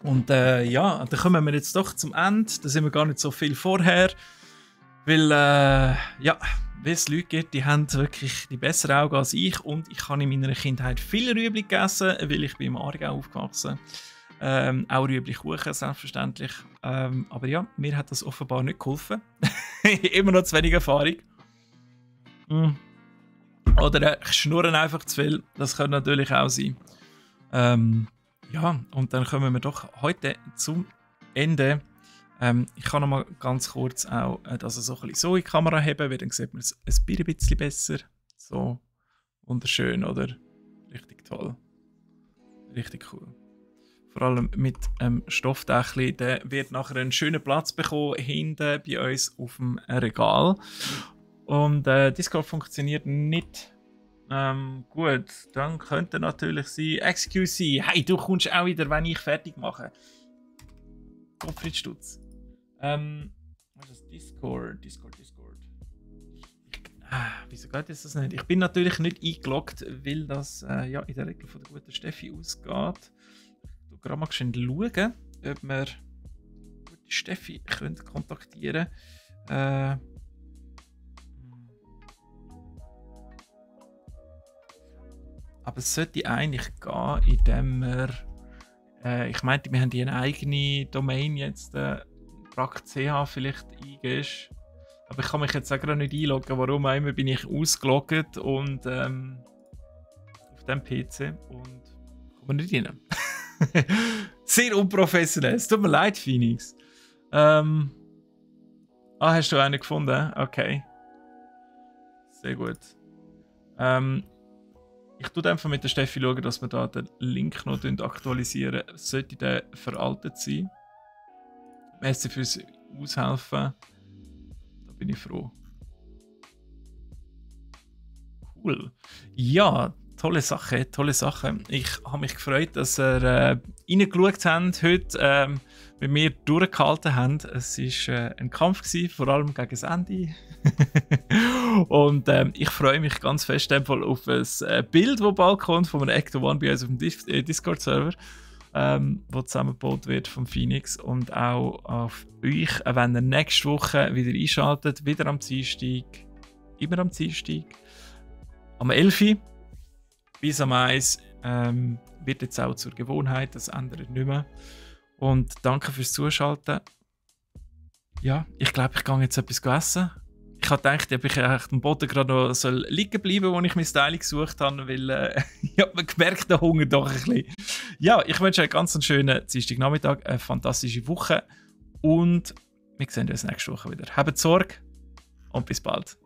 Und ja, dann kommen wir jetzt doch zum Ende. Da sind wir gar nicht so viel vorher. Weil, ja, wie es Leute gibt, die haben wirklich die besseren Augen als ich. Und ich habe in meiner Kindheit viel Rüebli gegessen, weil ich bin im Aargau aufgewachsen. Auch Rüebli-Kuchen, selbstverständlich. Aber ja, mir hat das offenbar nicht geholfen. Immer noch zu wenig Erfahrung. Oder ich schnurre einfach zu viel. Das könnte natürlich auch sein. Ja, und dann kommen wir doch heute zum Ende. Ich kann noch mal ganz kurz auch das so ein bisschen so in die Kamera heben, weil dann sieht man es ein bisschen besser. So wunderschön, oder? Richtig toll. Richtig cool. Vor allem mit Stoffdächli, der wird nachher einen schönen Platz bekommen hinten bei uns auf dem Regal. Und Discord funktioniert nicht gut. Dann könnte natürlich sein, excuse me, hey, du kommst auch wieder, wenn ich fertig mache. Gottfried Stutz. Was ist das? Discord. Wieso geht das nicht? Ich bin natürlich nicht eingeloggt, weil das ja, in der Regel von der guten Steffi ausgeht. Ich schaue gerade mal schauen, ob wir die gute Steffi können kontaktieren können. Aber es sollte eigentlich gehen, indem wir. Ich meinte, wir haben hier eine eigene Domain jetzt. .ch vielleicht eingehst. Aber ich kann mich jetzt auch gerade nicht einloggen. Warum auch immer bin ich ausgeloggt und auf dem PC und komme nicht rein. Sehr unprofessionell. Es tut mir leid, Phoenix. Hast du einen gefunden? Okay. Sehr gut. Ich tue einfach mit der Steffi schauen, dass wir da den Link noch aktualisieren. Sollte der veraltet sein. Merci fürs Aushelfen. Da bin ich froh. Cool. Ja, tolle Sache, tolle Sache. Ich habe mich gefreut, dass ihr reingeschaut habt heute, mit mir durchgehalten habt. Es war ein Kampf gewesen, vor allem gegen das Ende. Und ich freue mich ganz fest auf ein Bild, das bald kommt von einem Ecto One bei uns auf dem Discord-Server. Wo zusammengebaut wird vom Phoenix und auch auf euch, wenn ihr nächste Woche wieder einschaltet, wieder am Dienstag, immer am Dienstag, am 11. bis am 1 wird jetzt auch zur Gewohnheit, das ändert nicht mehr. Und danke fürs Zuschalten. Ja, ich glaube, ich gehe jetzt etwas essen. Ich habe gedacht, ob ich echt am Boden gerade noch liegen bleiben soll, wo ich mein Styling gesucht habe, weil ich habe gemerkt, der Hunger doch ein bisschen. Ja, ich wünsche euch ganz einen schönen Dienstagnachmittag, eine fantastische Woche und wir sehen uns nächste Woche wieder. Habt Sorge und bis bald.